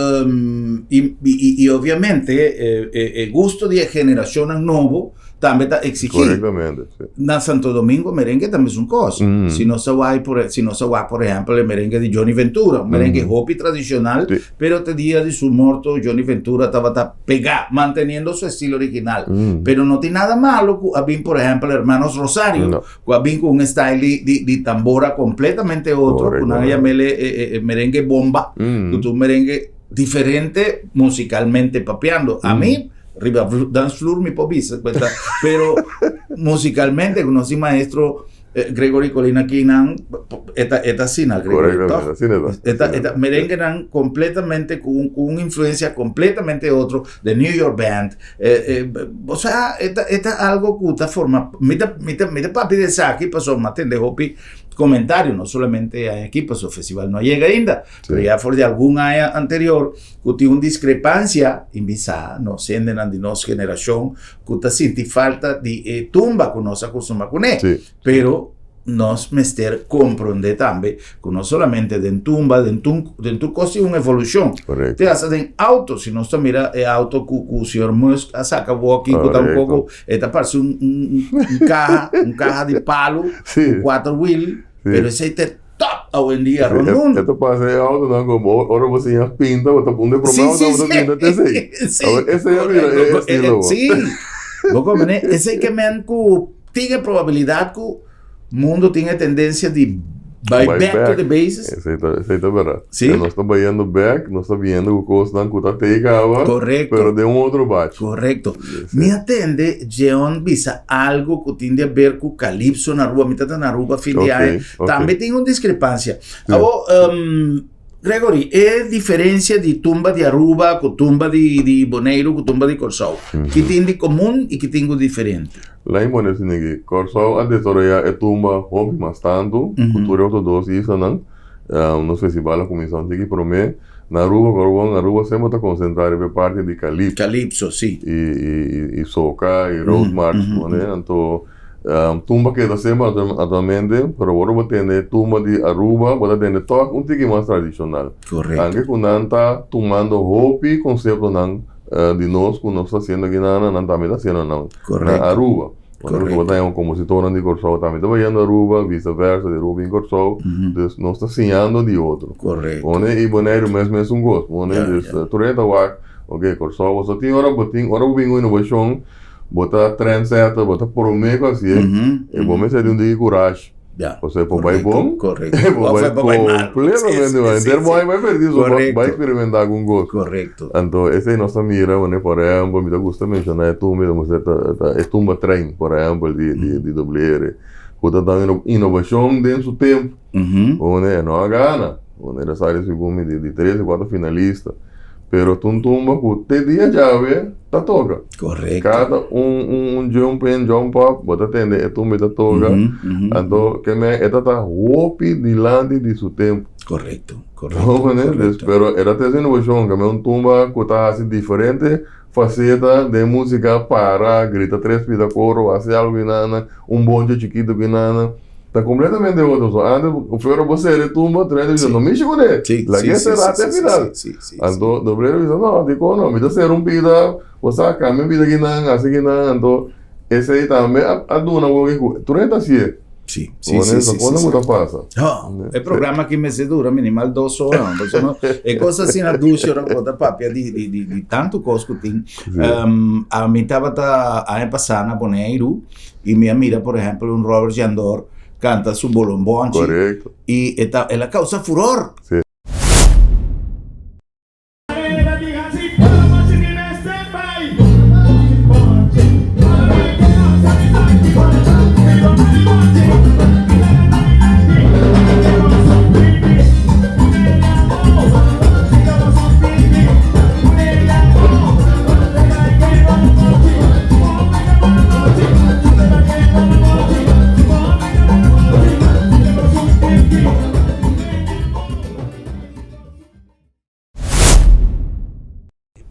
y, y, y obviamente e gusto di e generacionnan nobo tambe ta exigi. Correctamente, si. Na Santo Domingo merengue ta mesun cos. Si nos ta wak por, si nos ta wak por ehempel e merengue di Johnny Ventura, un merengue hopi tradicional, pero te dia di su morto Johnny Ventura tabata pegá, manteniendo su estilo original. Pero no tin nada malo cu a bin por ehempel Hermanos Rosario, No. cu a bin cu un style di, di, di tambora completamente otro, cu nan a yam'el e, e merengue bomba, cu ta un merengue diferente musicalmente papiando. A mi, riba dansvloer mi por bisa, pero musicalmente cu nos tin maestro Gregory Colina kinan e ta e ta asina Gregory Correctamente, toch? asina ta, E ta asina e ta ta. merenguenan completamente cu un cu un influencia completamente otro de New York Band eh eh osea e ta e ta algo cu ta forma mi ta mi ta mi ta papia di esaki pasobra mi a tende hopi comentario no solamente aña aki pasobra festival no a yega ainda pero ya for di algun aña anterior cu tin un discrepancia y mi sa nos hendenan di nos generacion cu ta sinti falta di e tumba cu nos a costuma cune. Pero nos mester comprende tambe cu no solamente den tumba, den tun, den tur cos tin un evolucion. Correcto. Te hasta den auto, si nos ta mira e auto cu, cu señor Musk a saca woki, cu ta un poco, e ta parece un, un, un caha, un caha di palo, cu cuatro wiel, pero esey ta e top awendia rond mundo. E ta pasa e autonan como ora bo siña pinta, bo ta pone prome auto, bo ta pinta te esey. Awor esey a bira e estilo. Sí. Bo comprende? Esey ke men cu tin e probabilidad cu mundo tin e tendencia di Bai back to the basis. Esei ta, esei ta berdad. Sí. E nos ta bayendo back, nos ta biendo ku kosnan ku ta tei kaba. Korekto. Pero den un otro bachi. Korekto. Mi a tende Jeon bisa algo ku tin di aber ku Calypso na Aruba. Mi ta ta na Aruba fin di aña. Ok, ok. Tambe tin un diskrepansia. Awor, Gregory, e diferencia di tumba di Aruba ku tumba di di Boneiru ku tumba di Kòrsou, ki tin di komun i ki tin ku diferente? Lain pone asina aki, Kòrsou a desaroyá e tumba hopi mas tantu ku tur e otro dos islanan. Nos festival a kuminsá un tiki promé. Na Aruba, kòrda bon, Aruba semper ta konsentrá riba e parti di kalipso. Kalipso, si. I soka i roadmarch, pone. Anto Tumba keda semper actualmente, pero ora bo tende tumba di Aruba, bo ta tende toch un tiki mas tradicional. Correcto. Anke cu nan ta tumando hopi conceptonan di nos cu nos ta haciendo aki nan, nan tambe ta haciendo nan na Aruba. Correcto. Bo ta haya un compositornan di Corsou tambe ta bayendo Aruba, vice versa, di Aruba bin Corsou. Dus nos ta siñando di otro. Correcto. Pone y Boneiru mes mesun cos. Pone, dus tur hende ta wak, ok, Corsou, bo sa tin ora bo tin, ora bo bin cu innovacion, Bo ta trendsetter, bo ta promé ku hasié, e bo mester di un diki kurashi. Pasobra e por bai bon, e por bai kompletamente mal. Henter bo bai perdí, so bo bai eksperimentá algun kos. Anto esei nos ta mira, manera por ehèmpel, mi ta gusta menshoná e tumba, e tumba trein, por ehèmpel, di WR, ku ta dando inovashon den su tempu. E no a gana. El a sali segun mi di tres o kuater finalista. Pero ta un tumba ku te dia djawe ta toka. Korekto. Kada un un jump in, jump up, bo ta tende e tumba ta toka. Anto ke men e ta ta hopi dilanti di su tempu. Korekto, korekto. Korekto. Pero e ta trese inovashon, ke men un tumba ku ta hasi diferente faseta den musika, para, grita tres pida koro, hasi algu inana, un boncho chikitu ku inana. Ta completamente otro. So antes, fuera bo sera e tumba, tu gente bisa, no mishi kuné. Sí, La sí, ke sí, sera sí, te sí, final. sí, sí, sí. Anto, doblero bisa, no, dikon no, mi ta sera un pida, bo sa, kambia un pida kinan, hasi kinan, anto, esei tambe a, a duna bo ku tur hende ta hasié. Sí, sí, sí, sí, Kono sí, ku sí. ta pasa. No, e programa aki mester dura minimal dos ora, no? Pasobra no, e kos asina dushi ora ku bo ta papia di, di, di, di tantu kos ku tin. Sí. Ami tabata aña pasá na Boneiru I mi a mira, por ehempel, un Robert Jandor canta su bolombonchi. Correcto. Y e ta, el a causa furor. Sí.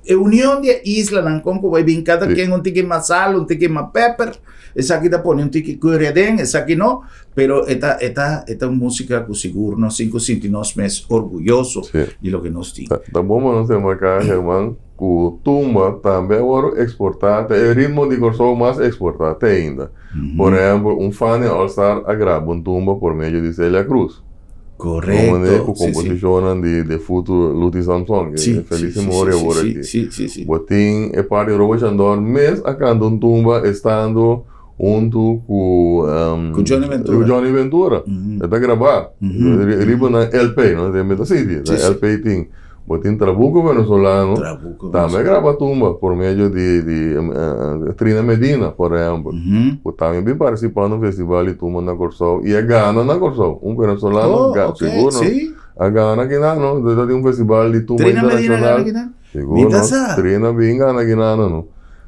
E union di e islanan kon ku bai bin kada Sí. ken un tiki mas sal, un tiki mas pepper, esaki ta pone un tiki curry aden, esaki no, pero e ta e ta e ta un músika ku sigur nos tin ku sinti nos mes orguyoso Sí. di loke nos tin. Ta, ta bon pa nos remarká, German, Ku tumba tambe a wòrdu eksportá, ta e ritmo di Kòrsou mas eksportá te ainda. Por ehèmpel, un Fania All Star a graba un tumba por medio di Celia Cruz. Korekto, Manera ku sí, sí. komposishonnan di defuntu Luti Samson, ke Sí, feliz sí, sí, memoria sí, awor sí, aki. sí, sí, sí. Bo tin e parti Robert Chandor mes a kanta un tumba estando huntu ku Ku Johnny Ventura. ku Johnny Ventura. E ta grabá riba nan LP, no? Den meta CD, Sí, sí. LP tin. Bo tin Trabuco Venezolano, Trabuco tambe a graba tumba por medio di di Trina Medina, por ehempel. Ku tambe bin partisipá na un festival di tumba na Kòrsou i a gana na Kòrsou. Un venezolano Oh, ga, ok, sigur no? sí. A gana kinan no? Ta tin un festival di tumba Trina Medina gana internashonal. kinan? Sigur Mi ta no? sa. Trina bin gana kinan no.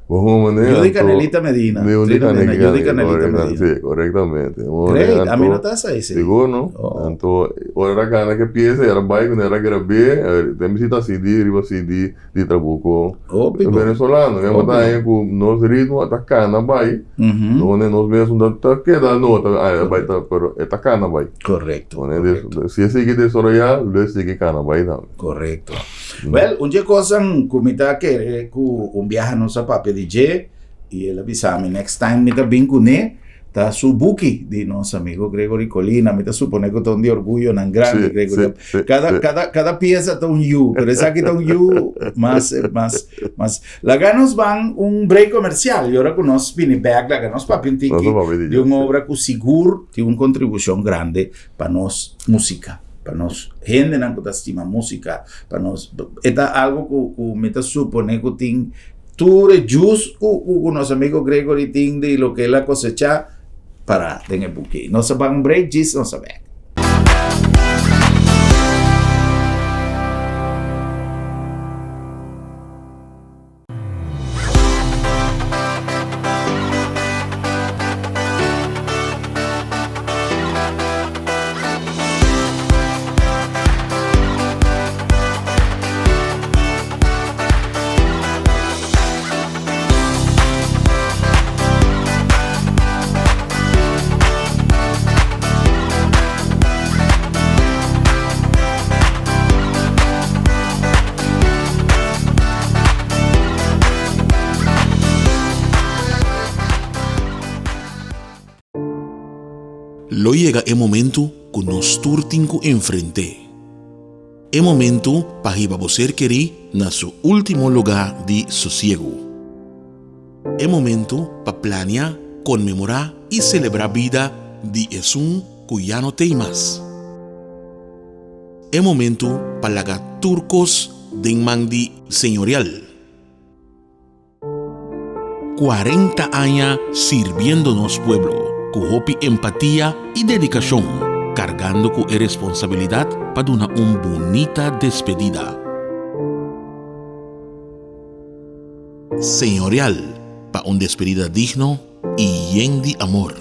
Bo hopi manera Yu di anto Canelita Medina. Yu di Trina Medina, yu di Canelita Canelita Medina. Si, korektamente. Great, ami no ta sa esei. Sigur no. Oh. Anto ora el a gana ke piesa el a bai ku el a grab'é, den bisita CD riba CD di Trabuco Hopi bon. venezolano. Mi Hopi ta haña bon. ku nos ritmo ta kana bai, donde nos mes no ta keda nota, ah el a bai ta, pero e ta kana bai. Korekto, Donde korekto. si e sigui desaroyá, lo e sigui kana bai tambe. Korekto. Wel, un dje kosan ku mi ta kere ku un biaha nos a papia di dje i el a bisa mi next time mi ta bin kuné. Ta su buki di nos amigo Gregory Colina. Mi ta supone ku ta un di orguyonan grandi, Sí, Gregory. sí, sí, Kada, sí. kada, kada pieza ta un yu, pero esaki ta un yu mas, mas, mas. Laga nos ban un break comercial y ora ku nos bini bek, laga nos papia un Nos tiki ta papia di di un dje, sí. obra ku sigur tin un kontribushon grande pa nos músika, pa nos hendenan ku ta stima músika, pa nos, e ta algo ku, ku mi ta supone ku tin Tur e jus ku ku nos amigo Gregory tin di loke el a kosechá para den e buki. Nos a ban un break djis nos a bek. Lo yega e momentu ku nos tur tin ku enfrent'é. E momentu pa hiba bo ser kerí na su último lugá di sosiegu. E momentu pa plania, konmemorá i selebrá bida di esun ku ya no t'ei mas. E momentu pa laga tur kos den man di Señorial. 40 aña sirbiendo nos pueblo ku hopi empatia i dedikashon, kargando ku e responsabilidat pa duna un bunita despedida. Señorial pa un despedida digno i yen di amor.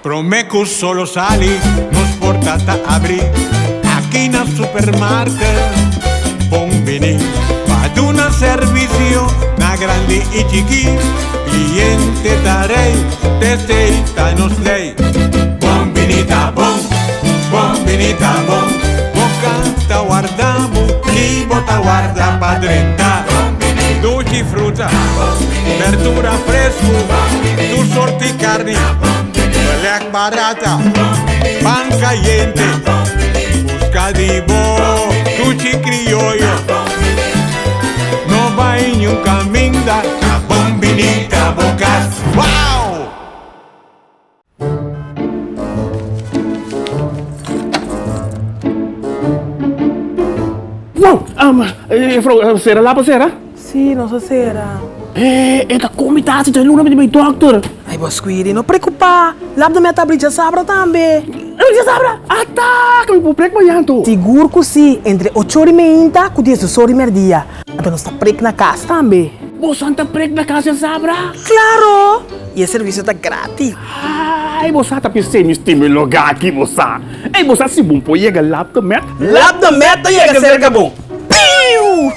Prome cu solo sali, nos porta ta abri Aki na supermarket Bon bini Pa duna servicio na grandi y chiki Cliente ta rey, t'esey ta nos ley Bon bini ta bon, bon bini ta bon Bo cas ta warda bo y bo ta warda pa drenta Dushi fruta, berdura fresku, tur sorti karni, belèk barata, pan kayente, buska di bo dushi krioyo. No bai niun kaminda, ta bon bini ta bo kas. Wow! Wow! Um, juffrouw, sera lapa sera? Sí, nos a sera. Eh, e ta komi tasi, ta luna mi di dokter. Ai, bo Squiri, no preocupa. Lap de meta abri djasabra tambe. Djasabra? Ata, mi por prek mañan to. Sigur ku si, entre ocho ora i meinta ku diesdos ora i merdia. Anto nos ta prek na kas tambe. Boso ta prek na kas djasabra? Claro! I e servisio ta gratis. Ai, bo sa ta pis'é mi stima e lugá aki, bo sa. Ei, bo sa si bon por yega Lab de Met? Lab de Met ta yega serka bo. Piu!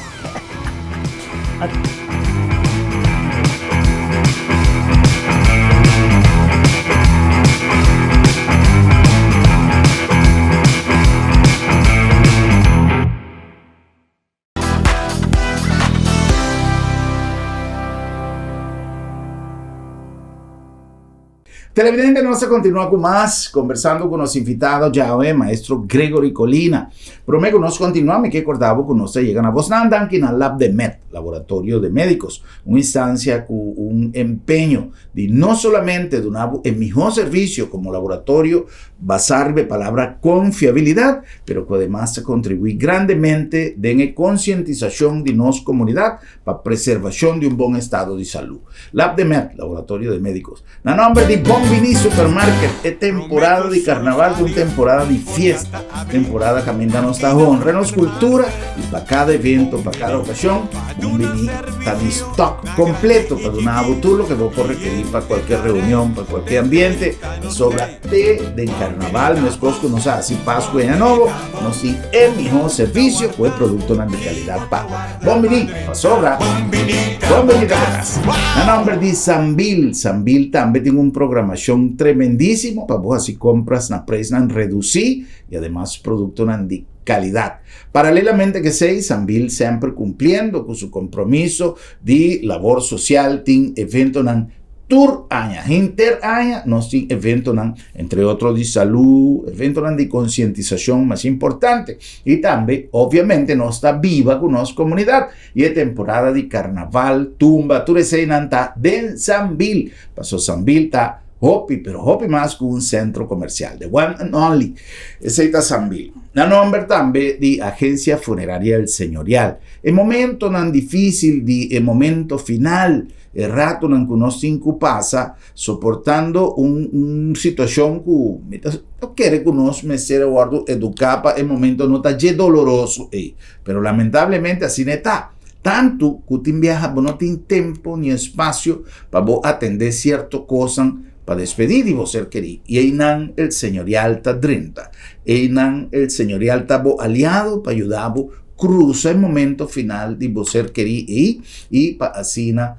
Televidente, nos a continua cu mas, conversando cu nos invitado djawe, maestro Gregory Colina. Prome cu nos continua, mi ke corda bo cu nos ta yega na bosnan danki na Lab de Med, Laboratorio de Medicos, un instancia cu un empeño di no solamente duna bo e miho servicio como laboratorio basá riba e palabra confiabilidad, pero cu ademas ta contribuí grandemente den e concientisacion di nos comunidad pa preservacion di un bon estado di salud. Lab de Med, Laboratorio de Médicos. Na nomber di Bon Biní Supermarket, e temporada di Carnaval ta un temporada di fiesta, temporada caminda nos ta honra nos cultura y pa cada evento, pa cada ocasion, Bon Biní ta di stock completo pa duna bo tur loke bo por rekerí pa cualkier reunion, pa cualkier ambiente, pasobra. Te den carnaval, meskos ku nos a hasi Pasku i Aña Nobo, nos tin e mihó servisio ku e produktonan di kalidat pa Bon Biní, pasobra Bon Biní ta bo kas. Na nòmber di Sambil, Sambil tambe tin un programashon tremendísimo pa bo hasi kompras na preisnan redusí i ademas produktonan di. kalidat. Paralelamente ku esei, Sambil semper kumpliendo ku su kompromiso di labor sosial tin eventonan tur aña. Henter aña nos tin eventonan, entre otro di salú, eventonan di konsientisashon mas importante. I tambe, obviamente, nos ta biba ku nos komunidat. I e temporada di karnaval, tumba, tur eseinan ta den Sambil. Paso Sambil ta Hopi, pero hopi mas ku un sentro komersial. The one and only. Esei ta Sambil. Na nomber tambe di Agencia Funeraria El Señorial. E momentonan difícil di e momento final, e ratonan ku nos tin ku pasa soportando un un situashon ku mi ta kere ku nos mester a wòrdu eduká pa e momento no ta dje doloroso ei. Pero lamentablemente asina e ta. Tantu ku tin biaha bo no tin tempu ni espasio pa bo atendé sierto kosnan pa despedí di bo ser kerí. I einan el Señorial ta drenta. Einan el Señorial ta bo aliado pa yuda bo krusa e momento final di bo ser kerí ei i pa asina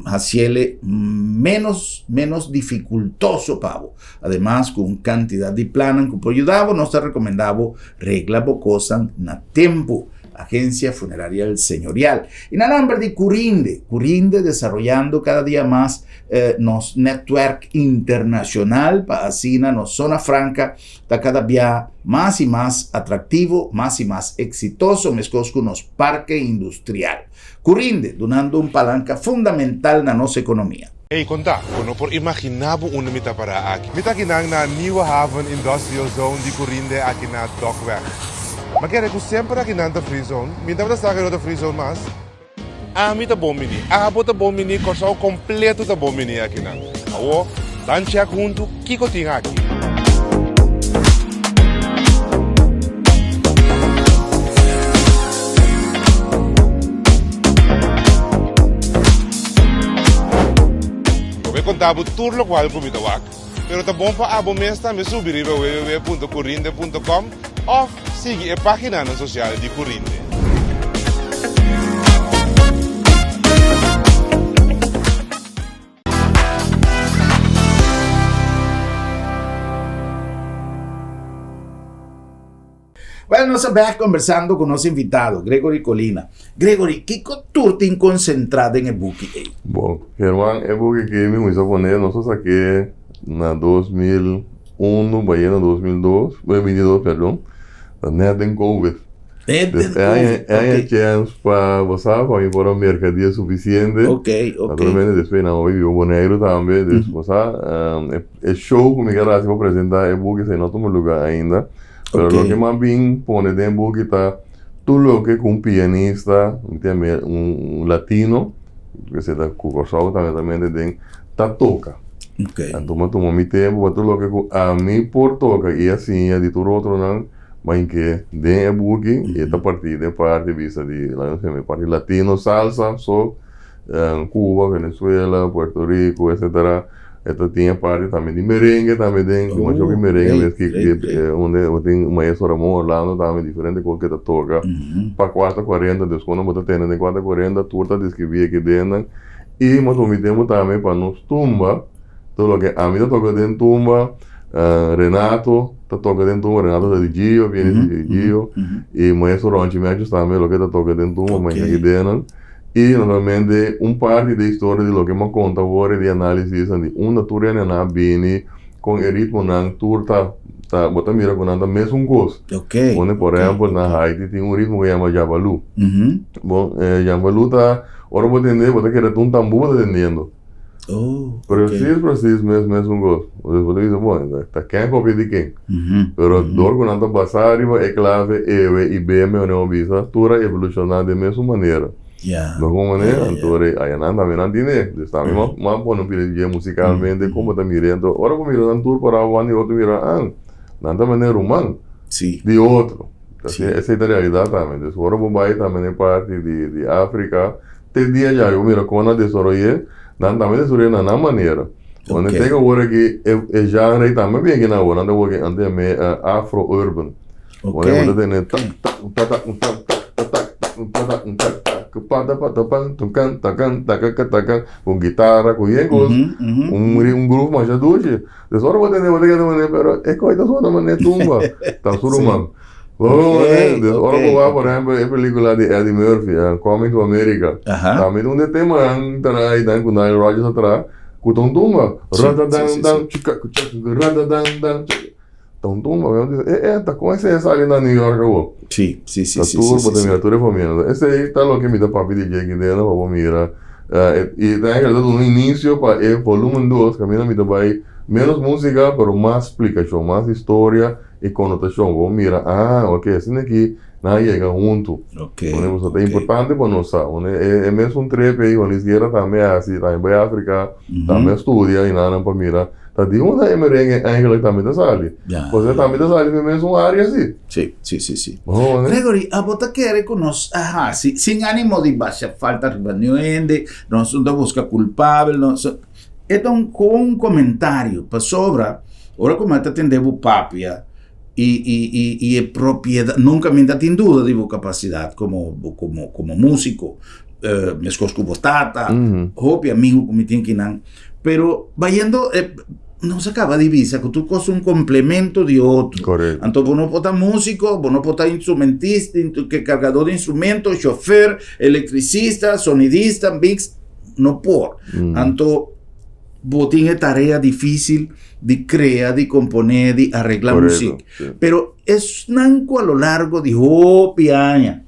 hasiele ménos ménos difikultoso pa bo. Ademas ku un kantidat di plannan ku por yuda bo, nos ta rekomendá bo regla bo kosnan na tempu. Agencia Funeraria El Señorial. Y na nomber di Curinde, Curinde desaroyando cada dia mas eh, nos netwerk internacional pa asina nos zona franca ta cada bia mas y mas atractivo, mas y mas exitoso, meskos ku nos parke industrial. Curinde, dunando un palanca fundamental na nos economia. Ey, konta, bo no por imaginá bo unda mi ta pará aki. Mi ta akinan na Nieuwe Haven Industrial Zone di Curinde aki na Dokweg. M'a kere ku semper akinan ta free zone. Mi tabata sa ku no ta free zone mas. Ami ta bon bini, abo ta bon bini, Kòrsou kompleto ta bon bini akinan. Awor, ban chèk huntu kiko tin aki. Lo bo konta bo tur lokual ku mi ta wak, pero ta bon pa abo mes tambe subi riba www.curinde.com òf sigui e páginanan sosial di Curinde. Bueno, nos a bek conversando cu nos invitado, Gregory Colina. Gregory, kico tur tin concentra den e buki ey? Bon, German, e buki aki mi cuminsa pone, nos a saké na 2001, bayé na 2002, 2022, perdon, ta net den Covid. Net den Dus e aña, Covid, e aña ok. chens pa, bo sa, pa mi por a mercadia suficiente. Ok, ok. Naturalmente despues nan a bai biba Boneiru tambe, dus bo sa, e show cu mi ker haci pa presenta e buki esei no tuma lugar ainda. Pero Ok. loke m'a bin pone den e buki ta tur loke ku un pianista, mi ta yam'é un latino, kese ta ku Kòrsou tambe ta mete den, ta toka. Ok. Anto m'a tuma mi tempu pa tur loke ku ami por toka i a siña di tur otronan m'a hink'é den e buki i e ta partí den parti bisa di, laga nos yam'é parti latino, salsa, so, Cuba, Venezuela, Puerto Rico, etcetera. E ta tin e parti tambe di merengue tambe den, oh, masha hopi merengue great, mes ki, great, great. unda bo tin maestro Ramon Orlando tambe diferente kos ke ta toka pa kuarta kuarenta, dus kuando bo ta tende den kuarta kuarenta tur ta deskribí aki den nan i mas hopi tempu tambe pa nos tumba, tur loke ami ta toka den tumba, Renato ta toka den tumba, Renato ta di Gio, pianista di Gio, i maestro Ronchi Matthews tambe loke ta toka den tumba, Ok. aki den nan. I naturalmente un parti di e historia di loke m'a konta awor e di análisis di unda tur hende a bini kon e ritmonan tur ta ta bo ta mira ku nan ta mesun kos. Ok. Pone por ehèmpel na Haiti tin un ritmo ku yama jabalú. Bon e jabalú ta ora bo tende bo ta kere ta un tambú bo ta tendiendo. Oh, ok. Presis presis mes mesun kos. Entonces bo ta bisa bon ta ken kopia di ken. Pero dor ku nan ta basá riba e klave ewe i beme ora nan bisa tur a evolushoná den mesun manera. Mehor manera anto ora aya nan tambe nan tine. Dus tambe m'a pone un pida dje musikalmente kon bo ta mir'é. Anto ora bo mira nan tur pará wan di otro mira an nan ta manera ruman di otro. Esei ta realidat tambe. Dus ora bo bai tambe na e parti di Afrika te dia djawe bo mira kon nan a desaroy'é nan tambe a desaroy'é na nan manera. Wanneer Ok. tengo awor aki e e genre ei tambe bien kinan awor, nan ta wor antes yam'é afro urban. Ok. Wanneer bo ta tene tak tak ta tak tak tak ta tak tak ta tak tak tak pa ta pa ta pan tun kan ta kan ta ka ka ta kan ku gitara ku yen kos un un groove masha dushi. Des ora bo tene bo ta keda manera pero e kos ta sona manera tumba, ta su ruman. Okay, dus ora bo wak, por ehempel, e pelicula di Eddie Murphy, Coming to America. Tambe ta un di e temanan ta na einan ku Nile Rodgers a traha, ku ta un tumba. Radadandan, chika ku chaka, radadandan, chika. Ta un tumba. Mi a bisa, e e, ta kon esei a sali na New York awor? Sí, sí, sí, Ta sí, tur sí, bo ta sí. mira tur e famia. Esei ta loke mi ta papia di dje kidena pa bo mira. I ta eigenlijk ta duna un inicio pa e volumen dos, kaminda mi ta bai menos musica pero mas splikashon, mas historia. E konotashon, bo mira, ah, ok, asina aki nan a yega huntu. Ok, Pone pasobra ta ok. importante pa nos sa. Pone e e mesun trip ei Juan Luis Guerra tambe a hasi, tambe bai Afrika, tambe a studia i nan pa mira ta di unda e merengue eigenlijk tambe ta sali. Ya, Pasobra ya. tambe ta sali den e mesun área si. Sí, sí, sí, sí. Bo pone? Gregory, abo ta kere ku nos a hasi sin ánimo di basha falta riba niun hende, nos no ta buska kulpabel, nos E ta un kon komentario, pasobra ora ku mi ta tende bo papia i i i i e propiedat, nunka mi ta tin duda di bo kapasidat komo komo komo músiko, meskos ku bo tata, hopi amigu ku mi tin kinan, pero bayendo e nos a kaba di bisa ku tur kos un komplemento di otro. Korekto. Anto bo no por ta músiko, bo no por ta instrumentista, kargadó di instrumento, shofer, elektrisista, sonidista, mix. No por. Anto bo tin e tarea difícil di crea, di componé, di arregla Correcto, muziek. sí. Pero esnan cu a lo largo di hopi aña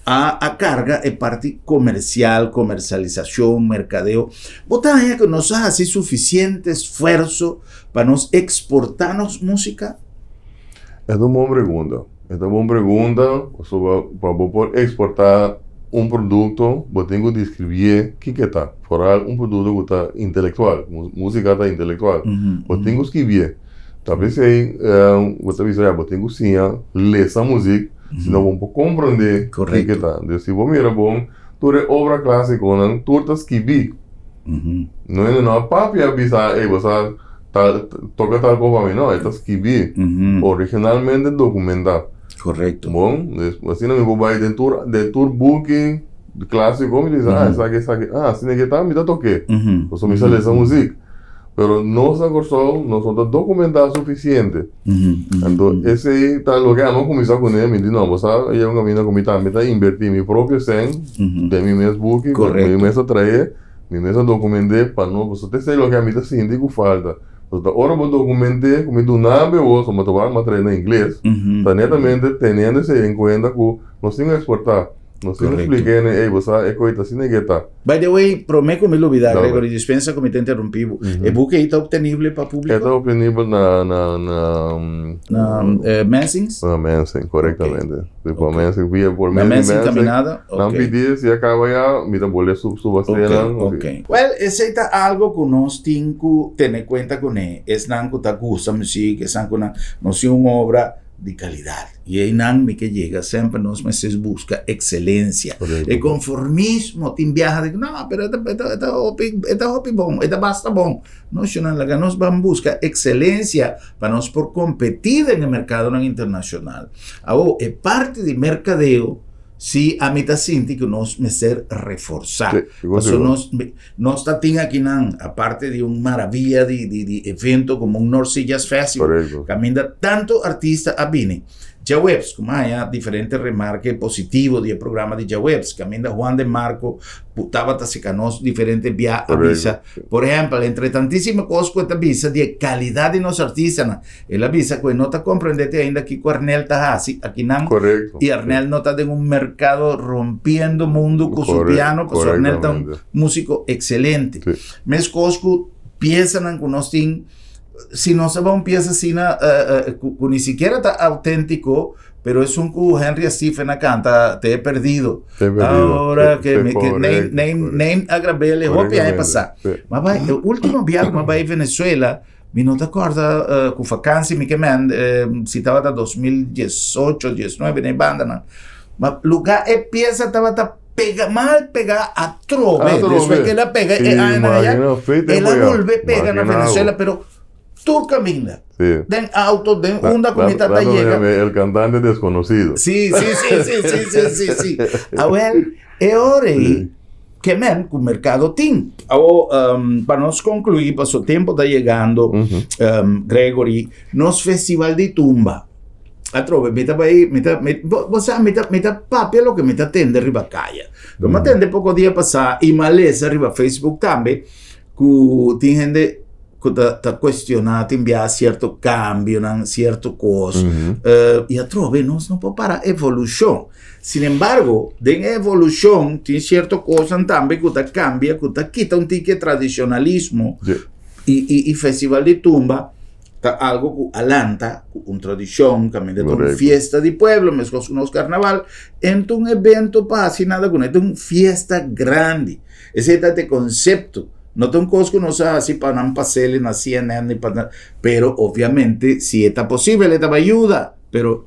a, a carga e parti comercial, comercialisacion, mercadeo, bo ta haña cu nos a haci suficiente esfuerzo pa nos exporta nos musica? E ta un bon pregunta. E ta bon pregunta pasobra pa bo por eksportá un produkto bo tin ku deskribié kiko e ta. Foral un produkto ku ta intelektual, músika ta intelektual. Bo tin ku skibié. Ta p'esei bo ta bisa ya bo tin ku siña lesa muzik sino bo no por komprondé kiko e ta. Entonces si bo mira bon tur e obra klásikonan tur ta skibí. No hende no a papia a bisa ey bo sa tal toca tal cosa pa mi no e ta skibi originalmente documenta. Correcto. Bon dus asina mi por bay den tur den tur buki clasico mi ta bisa ah esaki esaki ah asina ke ta mi ta toke pasobra mi sa lesa muziek pero nos na Corsou nos no ta documenta suficiente anto esey ta loke ami a cuminsa cune mi di no bo sa yega un caminda cu mi tambe ta inverti mi propio cen den mi mes buki mi mes a trae. Mi mes a dokument'é pa no pasobra ta esei loke ami ta sinti ku falta. Pasobra ta ora bo dokument'é ku mi duna bo e woso, ma ta wak mi a trae na ingles, ta netamente teniendo esei en kuenta ku nos tin ku eksportá. Nos tin ku splika hende, ey, bo sa e koi ta asina ke ta. By the way, promé ku mi lubidá, Gregory, dispensa ku mi ta interumpí bo, e buki ei ta optenibel pa públiko? E ta optenibel na, na, na. Na Mensings? Na Mensing, korektamente. Si por Mensing, via por Na medio di Mensing Mensing. Caminada? Nan Ok. pidi si a caba ya, mi ta bolbe su subast'e nan. Ok, ok. Well, esei ta algo cu nos tin cu tene cuenta cune. Esnan cu ta gusta muziek, esnan cu nan, nos tin un obra di calidad. Y einan mi ke yega, semper nos mester busca excelencia. Correcto. E conformismo tin biaha di, no, pero e ta, e ta, e ta hopi, e ta hopi bon, e ta basta bon. No, shunan, laga nos ban busca excelencia pa nos por competi den e mercadonan internacional. Awor, e parti di mercadeo, si ami ta sinti cu nos mester reforsa. Sí, sigur, Pasobra sigur. nos, nos ta tin akinan, aparte di un maravilla di, di, di evento como un North Sea Jazz Festival, Correcto. caminda tanto artista a bini. Djaweps, como haya diferente remarke positivo di e programa di djaweps, caminda Juan de Marco ku tabata seka nos diferente bia a bisa. Por ehempel, entre tantísimo kos ku e ta bisa di e kalidat di nos artistanan, el a bisa ku e no ta komprendé te ainda kiko Arnel ta hasi akinan. Korekto. I Arnel no ta den un merkado rompiendo mundu ku su piano, pasobra Arnel ta un músiko ekselente. Meskos ku piesanan ku nos tin, si nos ta ba un piesa asina ku ni sikiera ta outéntiko, Pero esun ku Henry Stephen a canta Te he perdido. Te he perdido. Ahora Te- que te me, que correcto, name, name, correcto. name a grabele hopi aña Correctamente, pasá. sí. Ma bai, e último biaha ku mi a bai Venezuela, mi no ta kòrda eh, ku vakansi mi ke men, eh, si tabata 2018, 19, den e bandanan. Ma lugá e piesa tabata pega, mal pegá atrobe. Atrobe. Despues ke el a pega e añanan allá, Imagina, fe el a tempo ya. bolbe pega na Imagina bo. Venezuela, pero Tur caminda. Sí. Den auto, den unda cu mi tata yega. El cantante desconocido. Sí, sí, sí, sí, sí, sí, sí, sí. Awel, e ora ei, ke men cu mercado tin. Awo, um, pa nos conclui, paso tempo ta yegando, um, Gregory, nos festival di tumba. Atrobe, mi ta bai, mi ta, mi, bo, bo sa, mi ta, mi ta papia loke mi ta tende riba kaya. Lo mi a tende poko dia pasá i mi a lesa riba Facebook tambe ku tin hende ku ta, ta kuestioná tin bia sierto kambionan, sierto kos. I atrobe nos no por para evolushon. Sin embargo, den e evolushon tin sierto kosnan tambe ku ta kambia, ku ta kita un tiki e tradishonalismo i, i, i Festival di Tumba Ta algo ku a lanta ku un tradishon, kaminda ta un fiesta di pueblo, meskos ku nos karnaval, en ta un evento pa hasi nada kuné, ta un fiesta grandi. Esei ta e konsepto. No ta un kos ku nos a hasi pa nan pas'el na CNN ni pa nan, pero obviamente si e ta posibel e ta bai yuda, pero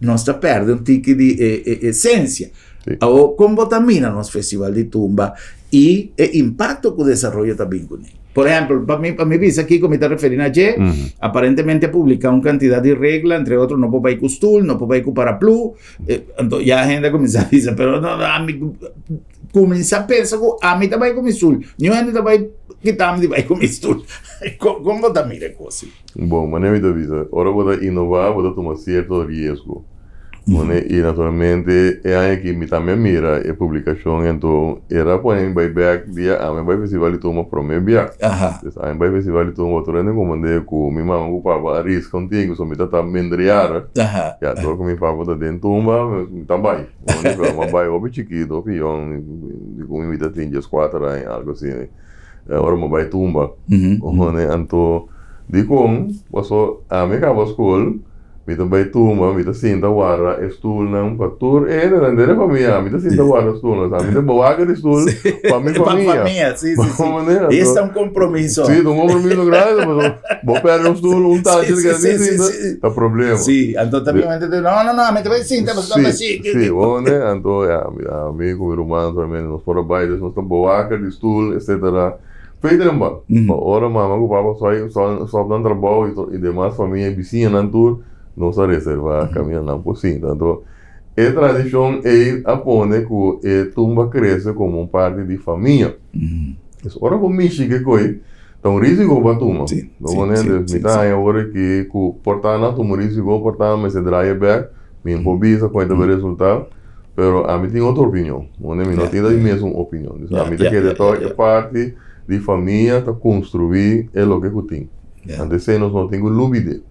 nos ta pèrdè un tiki di e e esensia. Awor, kon bo ta mira nos festival di tumba i e impakto ku desaroyo ta bin kuné? Por ehèmpel, pa mi, pa mi bisa kiko mi ta referí na dje, aparentemente a publiká un kantidat di regla, entre otro no por bai ku stul, no por bai ku paraplú, anto ya hende a kuminsá bisa, pero no, no, ami kuminsá pensa ku ami ta bai ku mi stul, niun hende ta bai kita mi di bai ku mi stul. Kon, kon bo ta mira e kos? Bon, manera mi ta bisa, ora bo ta inová, bo ta tuma sierto riesgo. Pone, i naturalmente e aña aki mi tambe a mira e publikashon, anto era pone mi bai bèk dia ami a bai Festival di Tumba promé bia. Pues ami bai Festival di Tumba otro hende komand'é ku mi mama ku papa a riska un tiki pasobra mi ta ta mendriara. Ya, dor ku mi papa ta den tumba, mi ta bai. Pone, pero mi a bai hopi chikito, hopi yòn, di ku mi ta tin dieskuater aña, algu asina. Ora mi bai tumba. Pone, anto dikon? Paso ami kaba skol, mi ta bai tumba, mi ta sinta warda e stulnan pa tur e hendenan den e famia. Mi ta sinta warda stulnan. Sa mi ta bewaker di stul pa mi famia. Pa famia, si, si, si. Esta un compromiso. Si, ta un compromiso grandi. Paso bo perde un stul, un tachi ta keda sin sinta, ta problema. Si, anto ta bin mente, no, no, no, ami ta bai sinta pasobra ta si. Si, bo anto ya, ami ku mi ruman solamente nos por a bai, des nos ta bewaker di stul, etcetera. Feiteren ba, pa ora mama ku papa soi stop nan trabou i demas famia i bisiñanan tur, nos a reserva kaminda nan por sinta. Anto e tradishon ei a pone ku e tumba krese komo un parti di famia. Es ora ku mishi ke koi, ta un risiko pa tuma. No pone antes mi ta haña ora ki ku por ta nan tuma un risiko, por ta nan mester draai e bèk, mi no por bisa kon e ta bai resultá. Pero ami tin otro opinion. Mone mi no tin e mesun opinion. Dus ami ta kere toch e parti di famia ta construi e loke ku tin. Anto esei nos no tin ku lubide.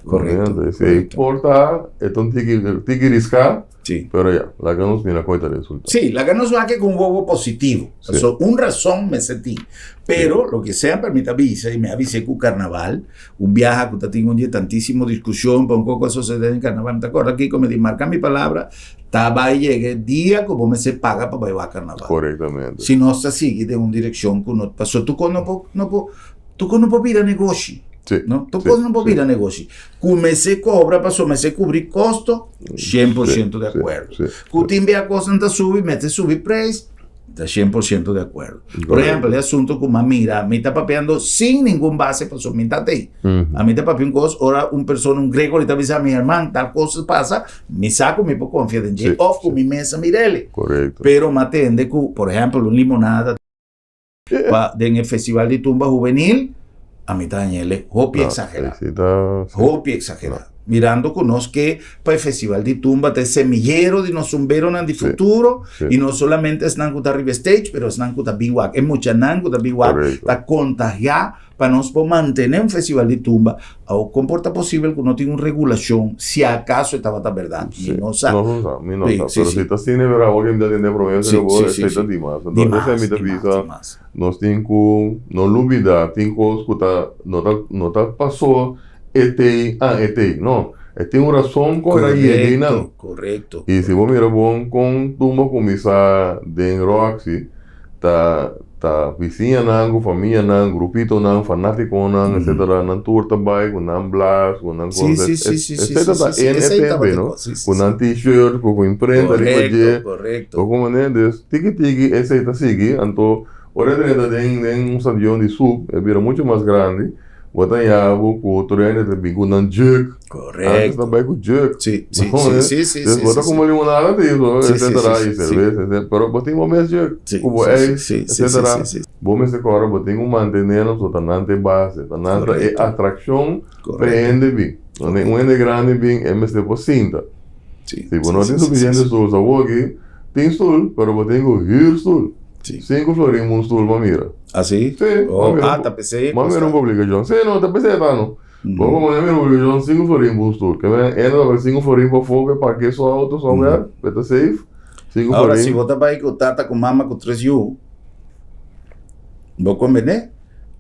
Korekto. Esei por ta e ta un tiki tiki riska, pero ya, laga nos mira kon e ta resulta. Sí, laga nos wak ku un wowo positivo. Paso un rason mester tin. Pero loke semper mi ta bisa i mi a bis'é ku karnaval, Un biaha ku ta tin un dia tantísimo diskushon pa un koko a sosodé den karnaval. Mi ta kòrda kiko mi di, marka mi palabra, ta bai yega e dia ku bo mester paga pa bai wak karnaval. Korektamente. Si nos ta sigui den un direkshon ku no, pasobra tur kos no por, no por, tur kos no por bira negoshi. Sí. No, tur kos no por bira negoshi. Ku mester kobra pasobra mester kubri kosto, 100% di akuerdo. Ku tin bia kosnan ta subi, mester subi preis. Ta 100% de acuerdo. Por ejemplo, e asunto ku m'a mira, mi ta papiando sin ningun base pasobra mi ta tei. A mi ta papia un kos, ora un persona, un Gregory ta bisa mi, herman, tal kos a pasa, mi sa ku mi por konfia den dje òf ku mi mes a mir'el. Korekto. Pero m'a tende ku, por ehempel, un limonada pa den e festival di tumba hubenil, a mi ta hañ'el hopi eksagerá. Hopi eksagerá. Mirando ku nos ke pa e festival di tumba ta e semillero di nos tumberonan di futuro i no solamente esnan ku ta riba e stage pero esnan ku ta bin wak, e muchanan ku ta bin wak ta kontagiá pa nos por mantené un festival di tumba. Awor kon por ta posibel ku no tin un regulashon si akaso e tabata bèrdat? Mi no sa. No sa, mi no sa. Pero si ta asina e bèrdat awor ke mi ta tende promé bes ku bo esei ta dimas. Entonces esei mi ta bisa. Nos tin ku no lubida tin kos ku ta no ta no ta pasó e tei ah e tei no e tin un rason kon el a yega einan. Korekto. I si bo mira bon kon tumba kuminsá den Roxy ta ta bisiñanan ku famianan grupitonan fanatikonan etcetera nan tur ta bai ku nan blas ku nan kos esei ta ta en e tempo no ku nan t-shirt ku imprenta riba dje. Bo comprende? Dus tiki tiki esei ta sigui, anto ora e drenta den den un stadion di sub e bira mucho mas grandi. Bo ta haña bo ku tur hende ta bin ku nan jug. Antes ta bai ku jug. Sí, sí, sí, sí, sí, sí. Bo ta kuma limonada te hizo, etcétera, y cerveza, etcétera. Pero bo tin bo mes jug, ku bo ijs, etcétera. Bo mester kòrda bo tin ku mantené nos, ta nan ta e base, ta nan ta e atrakshon pa e hende bin. Wanneer un hende grandi bin, e mester por sinta. Si bo no tin sufisiente stul, awor aki tin stul, pero bo tin ku hür stul. Sinku florin un stul pa mira. Ah, sí? Sí. Oh, ah, ta pesey. Ma mira un publicacion. Sí, no, ta pesey ta no. Bo como mira un publicacion, sinku florin un stul. Ke men, ene ta sinku florin pa foke, parke su auto, somewhere, pe ta safe. Sinku florin. Ahora, si bo ta bai ku tata ku mama ku tres yu, bo kombene?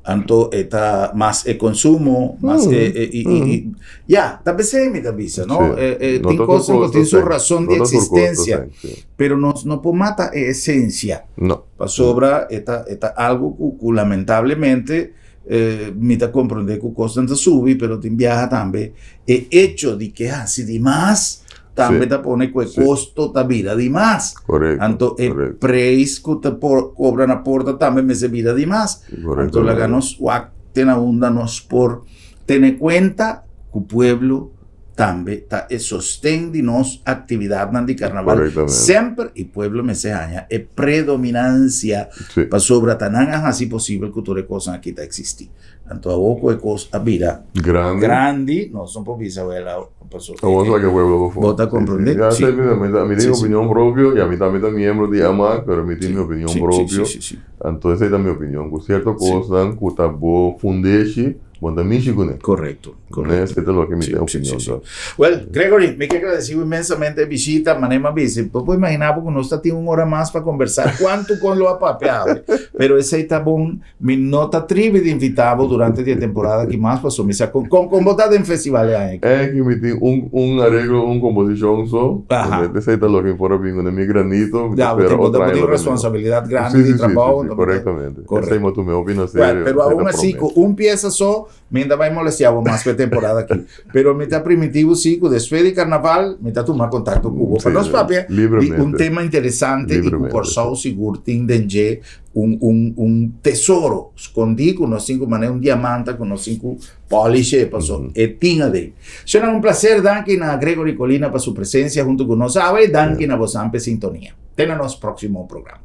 Anto e ta mas e consumo, mas e, e, i, i, i, ya, ta pesey mi ta bisa, no? Sí. E, e, No tin ta tur cosnan ku cos ta tin su seng. razon No di ta tur cos ta existencia, seng, sí. pero nos no por mata e esencia. No. Pasobra e ta, e ta algo ku, ku lamentablemente eh, mi ta comprende ku cosnan ta subi, pero tin biaha tambe e hecho di ke hasi di mas tambe Sí. ta pone ku e Sí. costo ta bira di mas. Correcto, Anto e correcto. prijs ku ta por cobra na porta tambe mester bira di mas. Correcto. Anto laga nos wak te na unda nos por tene cuenta ku pueblo tambe ta e sosten di nos actividadnan di carnaval Correctamente. semper y pueblo mester haña e predominancia Sí. pasobra ta nan a haci posibel cu tur e cosnan aki ta existi. Anto awor cu e cos a bira Grandi. grandi, nos no por bisa wel a paso Awor sa ke pueblo por Bo ta comprende? Sí, sí. Sí. Ya mi, mi Sí, tin sí. opinion propio y a mi tambe ta miembro di AMAC, pero mi tin mi opinion Sí, sí, propio. sí, sí, sí. Anto esei ta mi opinion, cu cierto cosnan cu ta bo fundeshi, bo no ta mishi cune. Correcto. Correcto. Esei ta loke mi tin opinion ta. Well, Gregory, mi ke agradeci bo inmensamente e bishita. Manera mi a bisa, bo por imagina bo cu nos ta tin un ora mas pa conversa. Cuanto con lo a papia awe. Pero esei ta bon. Mi no ta tribi di invita bo durante di e temporada aki mas pasobra mi sa con con con bo ta den festival e aña aki. E aki mi tin un un areglo, un composicion so. Aha. Esei ta loke mi por a bin cu mi granito. Mi ta Ya, bo spera tin bo otro ta aña tin lo ta mihor. responsabilidad grandi Sí, di sí, sí, trabao, sí, enton correctamente. Correcto. Esei mi a tuma hopi na serio. Well, pero Esei ta aun asi prome. cu un pieza so Mi ta bai molestia bo mas pa e temporada aki. Pero mi ta primiti bo si ku despues di karnaval mi ta tuma kontakto ku bo pa nos papia di un tema interesante i ku Kòrsou sigur tin den dje un un un tesoro skondí ku nos tin ku manera un diamanta ku nos tin ku polish'é paso e tin aden. Shennan un plaser danki na Gregory Colina pa su presensia huntu ku nos awe i danki na bosan p'e sintonia. Te na nos próksimo programa.